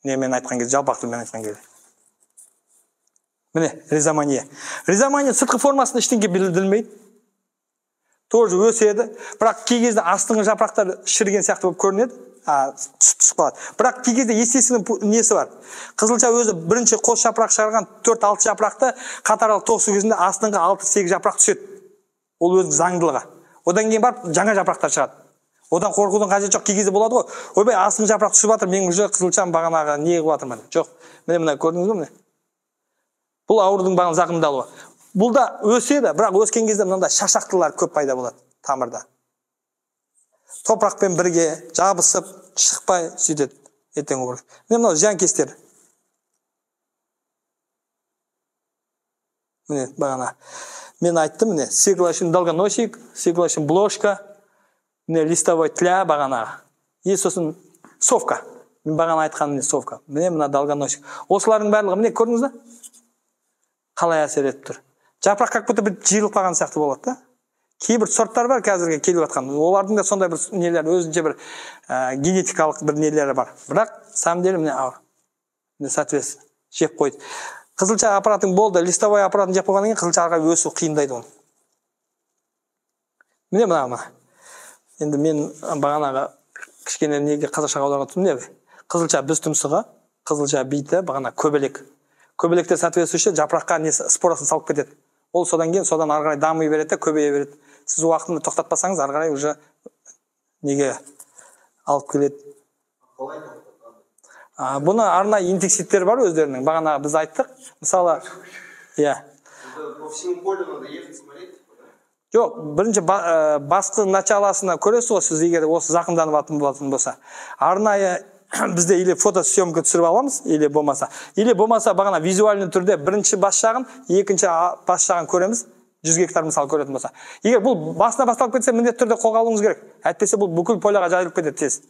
Не мен айтқан кезде, жалпақ тілмен айтқан кезде. Міне, ризомания. Ризомания сыртқы формасында ештеңе білдірмейді. Тоже өседі, бірақ кей кезде астыңғы жапырақтар шіріген сияқты болып көрінеді, түсіп қалады. Бірақ кей кезде естественный несі бар. Қызылша өзі бірінші қос жапырақ шығарған 4-6 жапырақты қатар алып тоғысу кезінде астыңғы 6-8 жапырақ түседі. Ол өзінің заңдылығы. Одан кейін барып жаңа жапырақтар шығады. Одан қорқудың қажеті жоқ. Кей кезде болады ғой, ойбай, астыңғы жапырақ түсіп жатыр, мен уже қызылшам бағанағы не қылып жатырмын. Жоқ. Міне, мына көрдіңіз бе, міне? Бұл аурудың бағана зақымдалуы. Бұл да өседі, бірақ өскен кезде мынандай шашақтылар көп пайда болады тамырда. Топырақпен бірге жабысып, шықпай сөйтеді. Ертең olur. Міне мынау зиянкестер. Міне бағана мен айттым, міне свеклашин долгоносик, свеклашин блошка, міне листовой тля бағанағы. И сосын совка. Мен бағана айтқан міне совка. Міне мына долгоносик. Осылардың барлығы міне көрдіңіз бе? Қалай әсер етіп тұр. Жапырақ как будто бір жиырылып қалған сияқты болады да. Кейбір сорттар бар қазіргі келіп жатқан. Олардың да сондай бір нелер, өзінше бір генетикалық бір нелері бар. Бірақ самом деле міне ауыр. Міне соответственно жеп қойды. Қызылша аппаратың болды, листовой аппаратын жеп қойғаннан кейін қызылша ары қарай өсу қиындайды оның. Міне мына. Енді мен бағанағы кішкене неге қазақшаға аударған тұтым, міне қызылша біз тұмсығы, қызылша биті, бағана көбелек. Көбелектер соответствующий жапыраққа несі спорасын салып кетеді. Ол содан кейін содан ары қарай дами береді, көбейе береді. Сіз уақытында тоқтатпасаңыз, ары қарай уже неге алып келеді. Бұны арнайы инсектицидтер бар өздерінің. Бағана біз айттық. Мысалы, иә. По всему полю надо ехать, смотреть. Жоқ, бірінші басқы началасына көресіз ғой, сіз егер осы зақымданып жататын болса. Арнайы бізде или фотосъемка түсіріп аламыз, или болмаса. Или болмаса бағана визуальный түрде бірінші бас жағын, екінші бас жағын көреміз. 100 гектар мысалы көретін болса. Егер бұл басына басталып кетсе, міндетті түрде қолға алуыңыз керек. Әйтпесе бұл бүкіл поляға жайылып кетеді тез.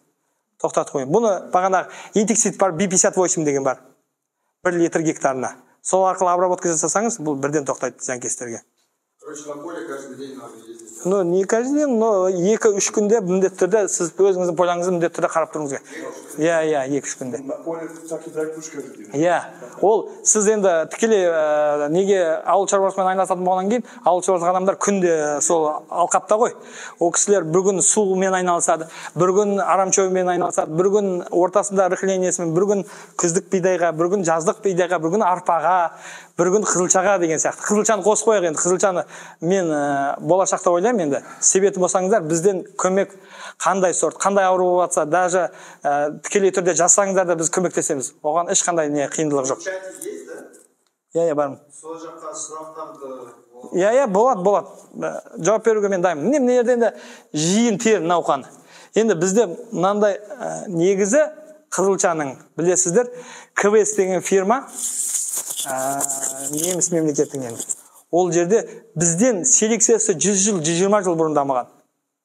Тоқтатып қойын. Бұны бағанағы инсектицид бар, B58 деген бар. 1 литр гектарына. Сол арқылы обработка жасасаңыз, бұл бірден тоқтайды зиянкестерге. Короче, на поле каждый день надо ездить. Ну, не каждый день, но 2-3 күнде міндетті түрде сіз өзіңіздің поляңызды міндетті түрде қарап тұруыңыз керек. Иә, иә, 2-3 күнде. На поле так и так будешь каждый день. Иә, ол сіз енді тікелей неге ауыл шаруашылығымен айналысатын болғаннан кейін, ауыл шаруашылық адамдар күнде сол алқапта ғой. Ол кісілер бір күн сумен айналысады, бір күн арамшөбімен айналысады, бір күн ортасында рыхлениесімен, бір күн күздік бидайға, бір күн жаздық бидайға, бір күн арпаға, бір күн қызылшаға деген сияқты. Қызылшаны қосып қояйық енді. Қызылшаны мен болашақта ойлаймын енді. Себетін болсаңыздар, бізден көмек қандай сорт, қандай ауру болып жатса, даже тікелей түрде жазсаңыздар да біз көмектесеміз. Оған ешқандай не қиындылық жоқ. В чате есть, да? Иә, иә, бармын. Сол жаққа сұрақтарды. Иә, иә, болады, болады. Жауап беруге мен дайынмын. Міне, мына жерде енді жиын терін науқаны. Енді бізде мынандай негізі қызылшаның, білесіздер, КВС деген фирма, неміс мемлекетінің енді. Ол жерде бізден селекциясы 100 жыл, 120 жыл бұрын дамыған.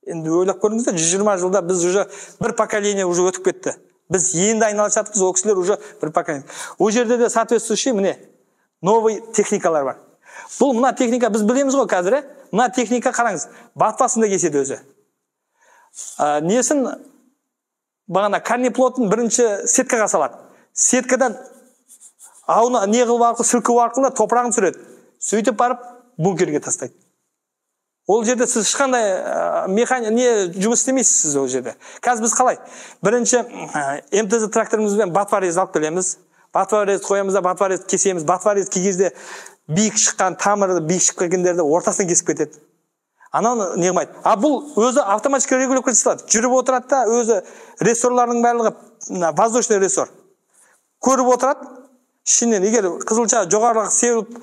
Енді ойлап көріңіздер, 120 жылда біз уже бір поколение уже өтіп кетті. Біз енді айналысып жатырмыз, ол кісілер уже бір поколение. Ол жерде де соответствующий міне новый техникалар бар. Бұл мына техника біз білеміз ғой қазір, мына техника қараңыз, батпасында кеседі өзі. Несін бағана корнеплотын бірінші сеткаға салады. Сеткадан ауны не қылып арқылы, сілкіп арқылы топырағын түсіреді. Сөйтіп барып бункерге тастайды. Ол жерде сіз ешқандай не жұмыс істемейсіз сіз ол жерде. Қазір біз қалай? Бірінші МТЗ тракторымызбен батварез алып келеміз. Батварез қоямыз да батварез кесеміз. Батварез кей кезде биік шыққан тамыры биік шығып келгендерді ортасынан кесіп кетеді. Ананы не қылмайды. А бұл өзі автоматически регулировка жасалады. Жүріп отырады да өзі рессорлардың барлығы воздушный рессор. Көріп отырады. Ішінен егер қызылша жоғарырақ себіліп,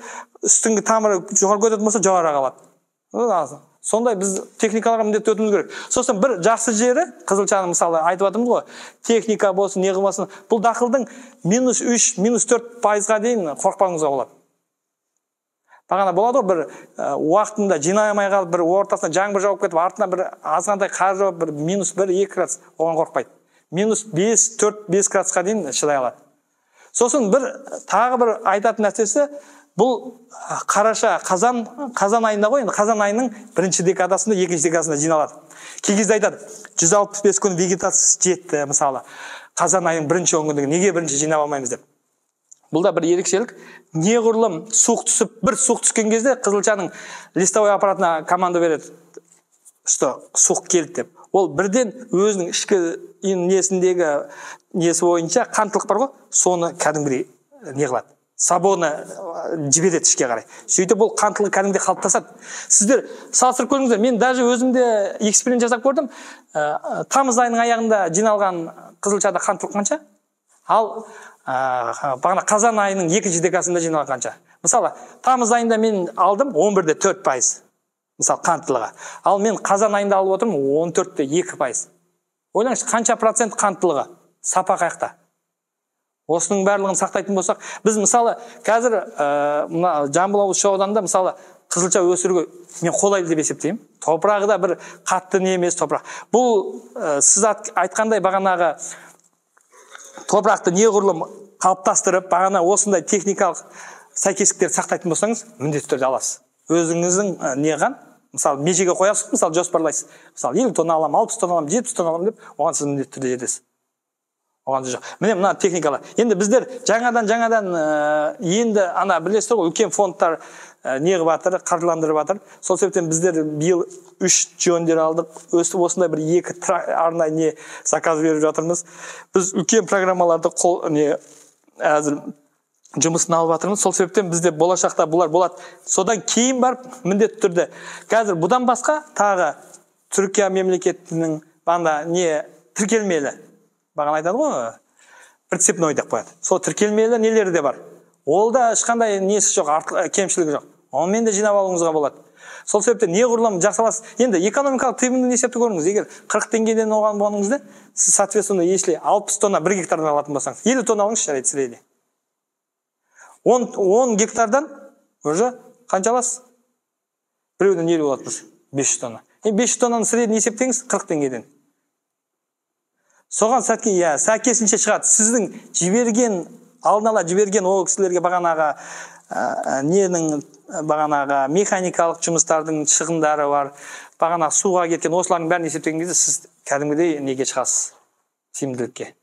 үстіңгі тамыры жоғары көтеретін болса, жоғары қалады. Сондай біз техникаларға міндетті өтуіміз керек. Сосын бір жақсы жері, қызылшаны мысалы айтып жатырмыз ғой, техника болсын, не қылмасын, бұл дақылдың -3, -4% дейін қорықпауыңызға болады. Бағана болады ғой, бір уақытында жинай алмай қалып, бір ортасына жаңбыр жауып кетіп, артына бір азғантай қар жауып, бір -1, 2 градус, оған қорықпайды. -5, 4, 5 градусқа дейін шыдай алады. Сосын бір тағы бір айтатын нәрсесі, бұл қараша, қазан айында ғой, енді қазан айының бірінші декадасында, екінші декадасында жиналады. Кей кезде айтады, 165 күн вегетациясы жетті, мысалы, қазан айының бірінші онкүндігі, неге бірінші жинап алмаймыз деп. Бұл да бір ерекшелік. Неғұрлым суық түсіп, бір суық түскен кезде қызылшаның листовой аппаратына команда береді. что суық келді деп. Ол бірден өзінің ішкі несіндегі несі бойынша қанттылық бар ғой, соны кәдімгідей не қылады, свободно жібереді ішке қарай. Сөйтіп ол қанттылық кәдімгідей қалыптасады. Сіздер салыстырып көріңіздер. Мен даже өзім де эксперимент жасап көрдім. Тамыз айының аяғында жиналған қызылшада қанттылық қанша, ал бағана қазан айының екінші декадасында жиналған қанша? Мысалы, тамыз айында мен алдым 11,4%, мысалы, қанттылығы. Ал мен қазан айында алып отырмын 14,2%. Ойлаңызшы, қанша процент қанттылығы, сапа қаяқта? Осының барлығын сақтайтын болсақ, біз, мысалы, қазір мына Жамбыл облысы, Шу ауданында, мысалы, қызылша өсіруге мен қолайлы деп есептеймін. Топырағы да бір қатты не емес топырақ. Бұл сіз айтқандай бағанағы топырақты неғұрлым қалыптастырып, бағана осындай техникалық сәйкестіктерді сақтайтын болсаңыз, міндетті түрде аласыз. Өзіңіздің неған, мысалы, межеге қоясыз, мысалы, жоспарлайсыз. Мысалы, 50 тонна аламын, 60 тонна аламын, 70 тонна аламын деп, оған сіз міндетті түрде жетесіз. Оған жоқ. Міне, мына техникалар. Енді біздер жаңадан жаңадан енді ана білесіздер ғой, үлкен фондтар не қылып жатыр, қаржыландырып жатыр. Сол себептен біздер биыл үш Джон Дир алдық. Өстіп осындай бір екі арнайы не заказ беріп жатырмыз. Біз үлкен программаларды қол не әзір жұмысын алып жатырмыз. Сол себептен бізде болашақта бұлар болады. Содан кейін барып міндетті түрде қазір бұдан басқа тағы Түркия мемлекетінің бағана не тіркелмелі, бағана айтады ғой, прицепной деп қояды, сол тіркелмелі нелері де бар. Ол да ешқандай несі жоқ, кемшілігі жоқ, онымен де жинап алуыңызға болады. Сол себептен неғұрлым жақсы аласыз. Енді экономикалық тиімділігін есепті көріңіз. Егер 40 теңгеден оған болған кезде, сіз, соответственно, если 60 тонна 1 гектардан алатын болсаңыз, 50 тонна алыңызшы, жарайды, средний 10 гектардан уже қанша аласыз? Біреуден 50 болатын болса, 500 тонна. Енді 500 тоннаны средний есептеңіз 40 теңгеден, соған сәтке, иә, сәйкесінше шығады. Сіздің жіберген, алдын ала жіберген ол кісілерге бағанағы ненің, бағанағы механикалық жұмыстардың шығындары бар, бағана суға кеткен, осылардың бәрін есептеген кезде сіз кәдімгідей неге шығасыз, тиімділікке.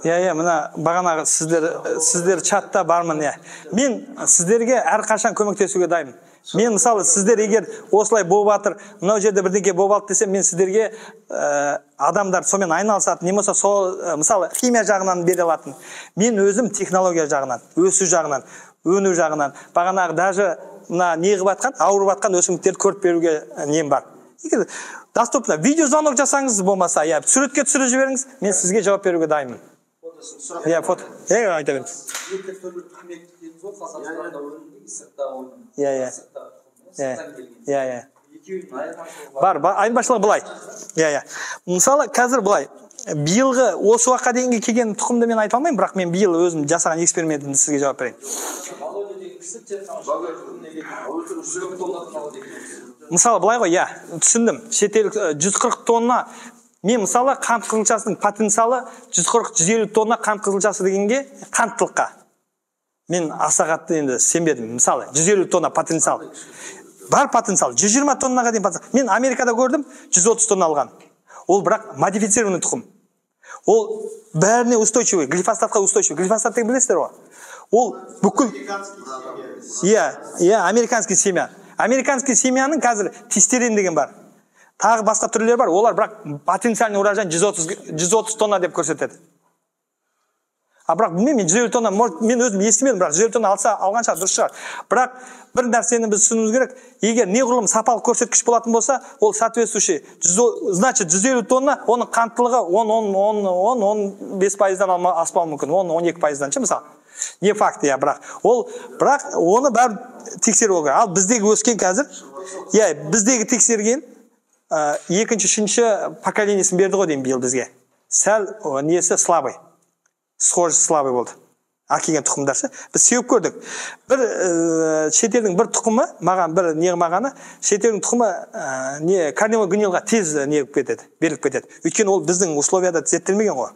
Иә, мына бағанағы сіздер чатта бармын, иә. Мен сіздерге әрқашан көмектесуге дайынмын. Мен, мысалы, сіздер егер осылай болып жатыр, мынау жерде бірдеңке болып алды десем, мен сіздерге адамдар сонымен айналысатын, не болмаса сол мысалы, химия жағынан бере алатын. Мен өзім технология жағынан, өсу жағынан, өну жағынан, бағанағы даже мына не қылып жатқан, ауырып жатқан өсімдіктерді көріп беруге нем бар. Егер доступно видеозвонок жасаңыз, болмаса, иә, суретке түсіріп жіберіңіз, мен сізге жауап беруге дайынмын. Иә, фото, иә, айта беріңіз. Екі түрлі тұқым ектік дедіңіз ғой, Қазақстанда өнім, сырттағы өнім. Иә, иә. Сырттағы тұқым, Иә. сырттан келген. иә иә Екеуінің айырмашылығы Бар, бар, айырмашылығы былай, иә. Мысалы, қазір былай, биылғы осы уақытқа дейінгі келген тұқымды мен айта алмаймын, бірақ мен биыл өзім жасаған экспериментімді сізге жауап берейін. Володя деген кісі тек қана тұқым егетін, 140 тоннадан алады екен. Мысалы, былай ғой, иә, түсіндім. Шетел 140 тонна. Мен, мысалы, қант қызылшасының потенциалы 140-150 тонна қант қызылшасы дегенге, қанттылыққа мен аса қатты енді сенбедім. Мысалы, 150 тонна потенциал бар, потенциал 120 тоннаға дейін потенциал. Мен Америкада көрдім 130 тонна алған. Ол бірақ модифицированный тұқым, ол бәріне устойчивый, глифосатқа устойчивый. Глифосат деген білесіздер ғой, ол бүкіл иә, американский семя. Американский семяның қазір тестерен деген бар, тағы басқа түрлері бар. Олар бірақ потенциальный урожай 130 130 тонна деп көрсетеді. А бірақ білмеймін мен, 150 тонна, может, мен өзім естімедім, бірақ 150 тонна алса, алған шығар, дұрыс шығар. Бірақ бір нәрсені біз түсінуіміз керек: егер неғұрлым сапалы көрсеткіш болатын болса, ол соответствующий, значит, 150 тонна, оның қанттылығы 10 10 10 10 15 пайыздан аспауы мүмкін, 10 12 пайыздан ше, мысалы, не факт, иә. Бірақ ол, бірақ оны бәрі тексеру керек. Ал біздегі өскен қазір, иә, біздегі тексерген екінші, үшінші поколениесін берді ғой деймін биыл бізге. Сәл несі слабый, схожесть слабый болды әкелген тұқымдар ше. Біз сеуіп көрдік. Бір шетелдің бір тұқымы маған бір не қылмағаны, шетелдің тұқымы не корневой гнильға тез не қылып кетеді, беріліп кетеді. Өйткені ол біздің условияда зерттелмеген ғой.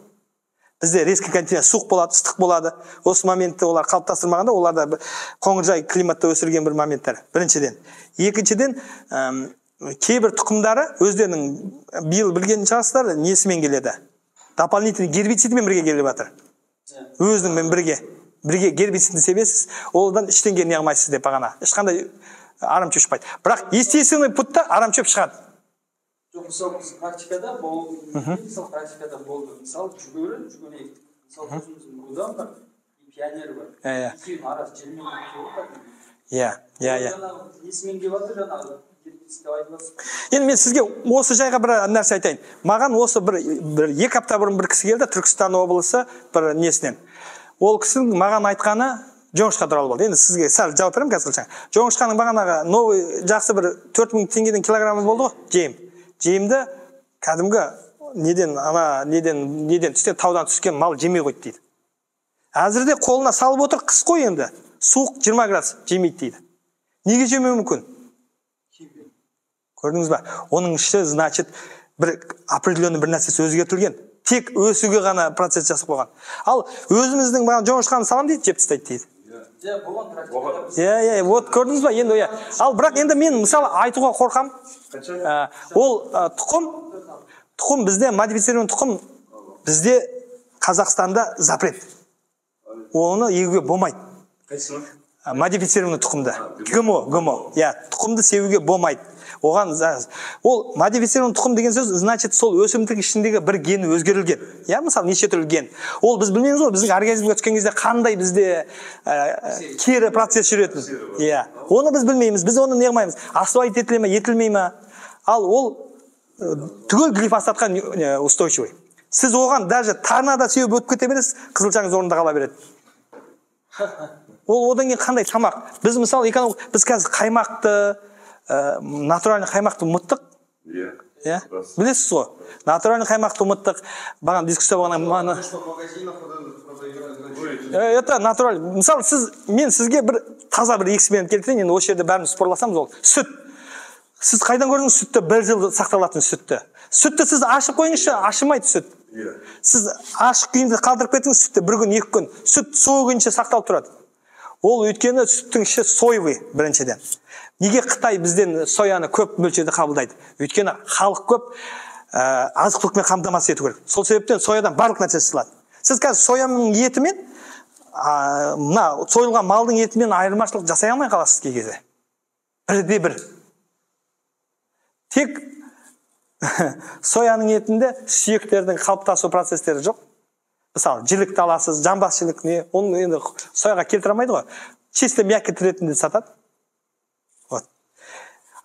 Бізде резкий континент, суық болады, ыстық болады, осы моментті олар қалыптастырмағанда, оларда бір қоңыржай климатта өсірген бір моменттер, біріншіден. Екіншіден, кейбір тұқымдары өздерінің, биыл білген шығарсыздар, несімен келеді, дополнительный гербицидімен бірге келіп жатыр. Өзіңмен бірге гербицидін себесіз, одан ештеңе не қылмайсыз деп, бағана ешқандай арамшөп шықпайды. Бірақ естественный путьта арамшөп шығады. Жоқ. Мысалы, біз практикада болды, мысалы, практикада болды. Мысалы, жүгері ектік. Мысалы, өзіміздің Рудан бар, и Пионер бар. Иә. Екеуінің арасы 20 минут кәдімгі. иә иә иә Жаңағы несімен келіп жатыр, жаңағы гербицид деп айтып жатсыз. Енді мен сізге осы жайға бір нәрсе айтайын. Маған осы бір 2 апта бұрын бір кісі келді, Түркістан облысы бір несінен. Ол кісінің маған айтқаны жоңышқа туралы болды. Енді сізге сәл жауап беремін қазір қылшаң. Жоңышқаның бағанағы новый жақсы бір 4000 теңгеден килограммы болды ғой жем. Жемді кәдімгі неден, ана неден түскен, таудан түскен мал жемей қойды дейді. Әзірде қолына салып отыр, қыс қой енді, суық, 20 градус, жемейді дейді. Неге жемеуі мүмкін? Көрдіңіз ба, оның іші, значит, бір определенный бір нәрсесі өзгертілген, тек өсуге ғана процесс жасап қойған. Ал өзіміздің бағана жоңышқаны саламын дейді, жеп тастайды дейді. Иә, болған практикада біз. Иә, вот көрдіңіз ба енді? Иә, ал бірақ енді мен, мысалы, айтуға қорқамын. Ол тұқым бізде, модифицированный тұқым бізде Қазақстанда запрет, оны егуге болмайды. Қайсысы? Модифицированный тұқымды, ГМО, иә, тұқымды себуге болмайды оған. Ол модифицированный тұқым деген сөз, значит, сол өсімдік ішіндегі бір ген өзгерілген, иә, мысалы, неше түрлі ген. Ол біз білмейміз ғой, біздің организмге түскен кезде қандай бізде кері процесс жүретін, иә, оны біз білмейміз. Біз оны не қылмаймыз, освоить етіле ме, етілмей ме. Ал ол түгел глифосатқа устойчивый. Сіз оған даже торнадо сеуіп өтіп кете бересіз, қызылшаңыз орнында қала береді. Ол одан кейін қандай тамақ? Біз, мысалы, біз қазір қаймақты, натуральный қаймақты ұмыттық. Иә. Иә. Рас. Білесіз ғой, натуральный қаймақты ұмыттық. Бағана дискуссия болғаннан мана То, что в магазинах вот этот продают, это Это натуральный. Мысалы, сіз, мен сізге бір таза бір эксперимент келтірейін. Енді осы жерде бәріміз спорласамыз. Ол сүт. Сіз қайдан көрдіңіз сүтті, бір жыл сақталатын сүтті? Сүтті сіз ашып қойыңызшы, ашымайды сүт. Сіз ашық күйінде қалдырып кетіңіз сүтті бір күн, 2 күн, сүт сол күйінше сақталып тұрады. Ол өйткені сүттің іші соевый. Біріншіден, неге Қытай бізден сояны көп мөлшерде қабылдайды? Өйткені халық көп, азық түлікпен қамтамасыз ету керек. Сол себептен соядан барлық нәрсе жасалады. Сіз қазір сояның етімен, мына сойылған малдың етімен айырмашылық жасай алмай қаласыз кей кезде. Бірде бір тек сояның етінде сүйектердің қалыптасу процестері жоқ. Мысалы, жілікті аласыз, жамбас жілік, не, оны енді сояға келтіре алмайды ғой, чисто мякоть ретінде сатады. Вот.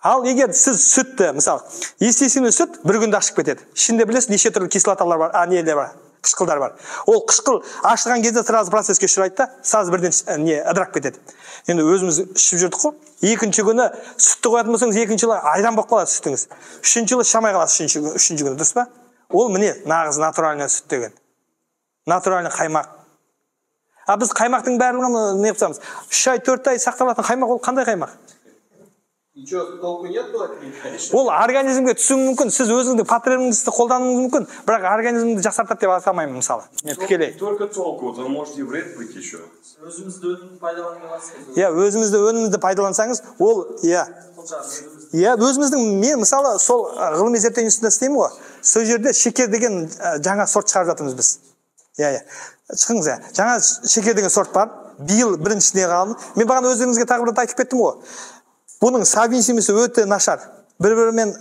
Ал егер сіз сүтті, мысалы, естественный сүт бір күнде ашып кетеді. Ішінде, білесіз, неше түрлі кислоталар бар, нелер бар, қышқылдар бар. Ол қышқыл ашыған кезде сразу процесске ұшырайды да, сразу бірден не, ыдырап кетеді. Енді өзіміз ішіп жүрдік қой. Екінші күні сүтті қоятын болсаңыз, екінші жылы айран болып қалады сүтіңіз, үшінші жылы іше алмай қаласыз, үшінші күні, дұрыс па? Ол міне нағыз натуральный сүт деген, натуральный қаймақ. А біз қаймақтың барлығын не қылып, 3 ай, 4 ай сақталатын қаймақ, ол қандай қаймақ? И что, толку нету от них? Ол организмге түсуі мүмкін, сіз өзіңіздің потребностьті қолдануыңыз мүмкін, бірақ организмді жақсартады деп айта алмаймын, мысалы, мен тікелей. Не только толку, вот он может и вред быть еще. Өзімізді өнімді пайдаланып аласыз. Иә, өзімізді өнімді пайдалансаңыз, ол, иә. Сол жағын өзіміз. Иә, өзіміздің. Мен, мысалы, сол ғылыми зерттеу институтында істеймін ғой. Сол жерде шекер деген жаңа сорт шығарып жатырмыз біз. Иә, шығыңыз. Иә, жаңа шекер деген сорт бар, биыл біріншісіне қалдым. Мен бағана өздеріңізге тағы бір рет айтып кеттім ғой, бұның совместимости өте нашар, бір бірімен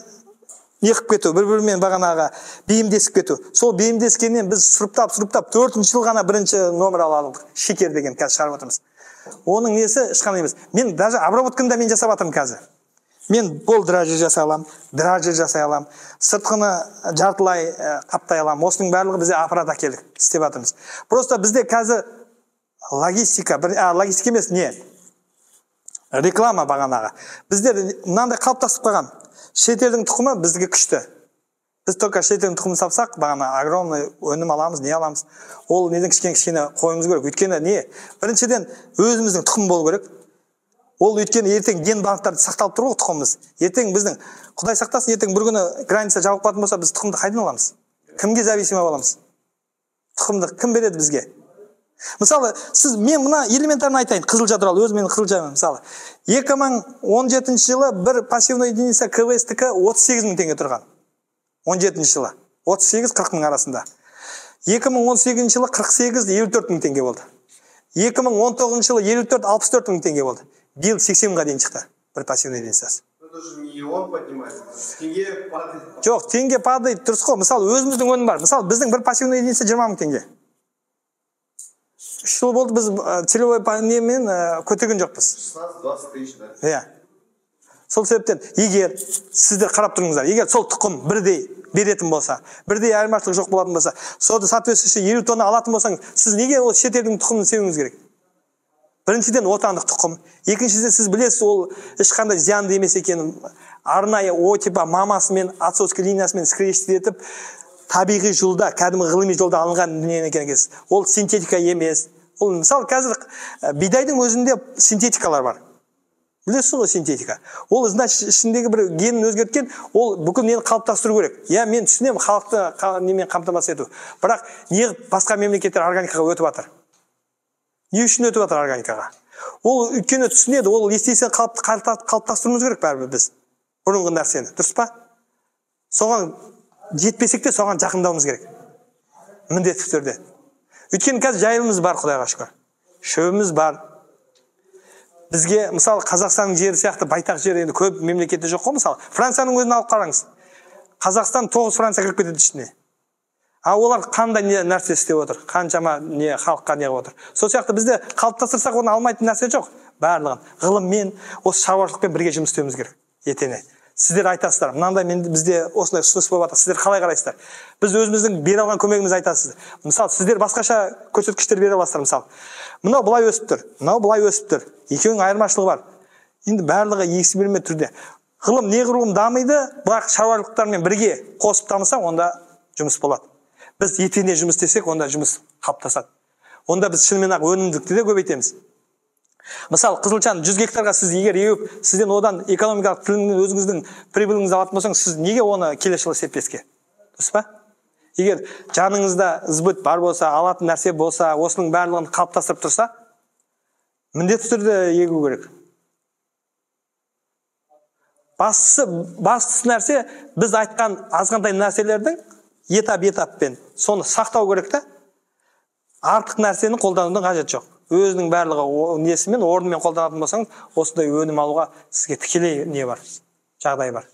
не қылып кету, бір бірімен бағанағы бейімдесіп кету. Сол бейімдескеннен біз сұрыптап, сұрыптап, төртінші жыл ғана бірінші номер ала алдық. Шекер деген қазір шығарып жатырмыз. Оның несі ешқандай емес. Мен даже обработканы да мен жасап жатырмын қазір. Мен бол дрожжи жасай аламын, дрожжи жасай аламын, сыртқыны жартылай қаптай аламын. Осының барлығы бізде аппарат әкелдік, істеп жатырмыз. Просто бізде қазір логистика бір, логистика емес, не, реклама. Бағанағы біздер мынандай қалыптасып қалған: шетелдің тұқымы бізге күшті. Біз только шетелдің тұқымын сапсақ, бағана огромный өнім аламыз, не аламыз. Ол неден кішкене кішкене қоюымыз керек. Өйткені не, біріншіден, өзіміздің тұқым болу керек. Ол өйткені ертең ген банктарда сақталып тұр ғой тұқымымыз. Ертең біздің, құдай сақтасын, ертең бір күні граница жабылып қалатын болса, біз тұқымды қайдан аламыз? Кімге зависимый боламыз? Тұқымды кім береді бізге? Мысалы, сіз, мен мына элементарно айтайын қызылша туралы. Өзім, мен қызылша, мысалы, 2017 жылы бір посевной единица КВС-тікі 38 мың теңге тұрған. 17 жылы 38-40 мың арасында. 2018 жылы 48-54 мың теңге болды. 2019 жылы 54-64 мың теңге болды. Биыл 80 мыңға дейін шықты бір посевной единицасы. Это же не он поднимается, теңге падает. Жоқ, теңге падает, дұрыс қой. Мысалы, өзіміздің өнім бар. Мысалы, біздің бір посевной единица 20 000 теңге. 3 жыл болды, біз целевой немен көтерген жоқпыз. 16-20 тысяч, да? Иә, сол себептен егер сіздер қарап тұрыңыздар, егер сол тұқым бірдей беретін болса, бірдей айырмашылық жоқ болатын болса, соны соответствующий 50 тонна алатын болсаңыз, сіз неге ол шетелдің тұқымын себуіңіз керек? Біріншіден, отандық тұқым, екіншіден, сіз білесіз, ол ешқандай зиянды емес екенін, арнайы о типа мамасымен, отцовский линиясымен скрещивать етіп, табиғи жолда, кәдімгі ғылыми жолда алынған дүние екен екенсіз. Ол синтетика емес. Ол, мысалы, қазір бидайдың өзінде синтетикалар бар, білесіз ғой. Синтетика ол, значит, ішіндегі бір генін өзгерткен. Ол бүкіл нені қалыптастыру керек. Иә, мен түсінемін, халықты немен қамтамасыз ету, бірақ неғып басқа мемлекеттер органикаға өтіп жатыр? Не үшін өтіп жатыр органикаға? Ол өйткені түсінеді, ол естественно қалыптастыруымыз керек бәрібір біз бұрынғы нәрсені, дұрыс па? Соған жетпесек те, соған жақындауымыз керек міндетті түрде. Өйткені қазір жайылымыз бар, құдайға шүкір, шөбіміз бар бізге. Мысалы, Қазақстанның жері сияқты байтақ жер енді көп мемлекетте жоқ қой. Мысалы, Францияның өзін алып қараңыз. Қазақстан тоғыз Франция кіріп кетеді ішіне. А олар қандай не нәрсе істеп отыр, қаншама не халыққа не қылып отыр? Сол сияқты бізде қалыптастырсақ, оны алмайтын нәрсе жоқ. Барлығын ғылыммен, осы шаруашылықпен бірге жұмыс істеуіміз керек етене. Сіздер айтасыздар: мынандай мен, бізде осындай ұсыныс болып жатыр, сіздер қалай қарайсыздар? Біз өзіміздің бере алған көмегімізді айтасыз. Мысалы, сіздер басқаша көрсеткіштер бере аласыздар. Мысалы, мынау былай өсіп тұр, мынау былай өсіп тұр, екеуінің айырмашылығы бар. Енді барлығы эксперимент түрде. Ғылым неғұрлым дамиды, бірақ шаруашылықтармен бірге қосып дамыса, онда жұмыс болады. Біз етене жұмыс істесек, онда жұмыс қалыптасады. Онда біз шынымен ақ өнімділікті де көбейтеміз. Мысалы, қызылшаны 100 гектарға сіз егер егіп, сізден одан экономикалық тілімнен өзіңіздің прибыліңізді алатын болсаңыз, сіз неге оны келесі жылы сеппеске, дұрыс па? Егер жаныңызда сбыт бар болса, алатын нәрсе болса, осының барлығын қалыптастырып тұрса, міндетті түрде егу керек. Бастысы нәрсе, біз айтқан азғантай нәрселердің этап этаппен соны сақтау керек та. Артық нәрсені қолданудың қажеті жоқ. Өзінің барлығы несімен, орнымен қолданатын болсаңыз, осындай өнім алуға сізге тікелей не бар, жағдай бар.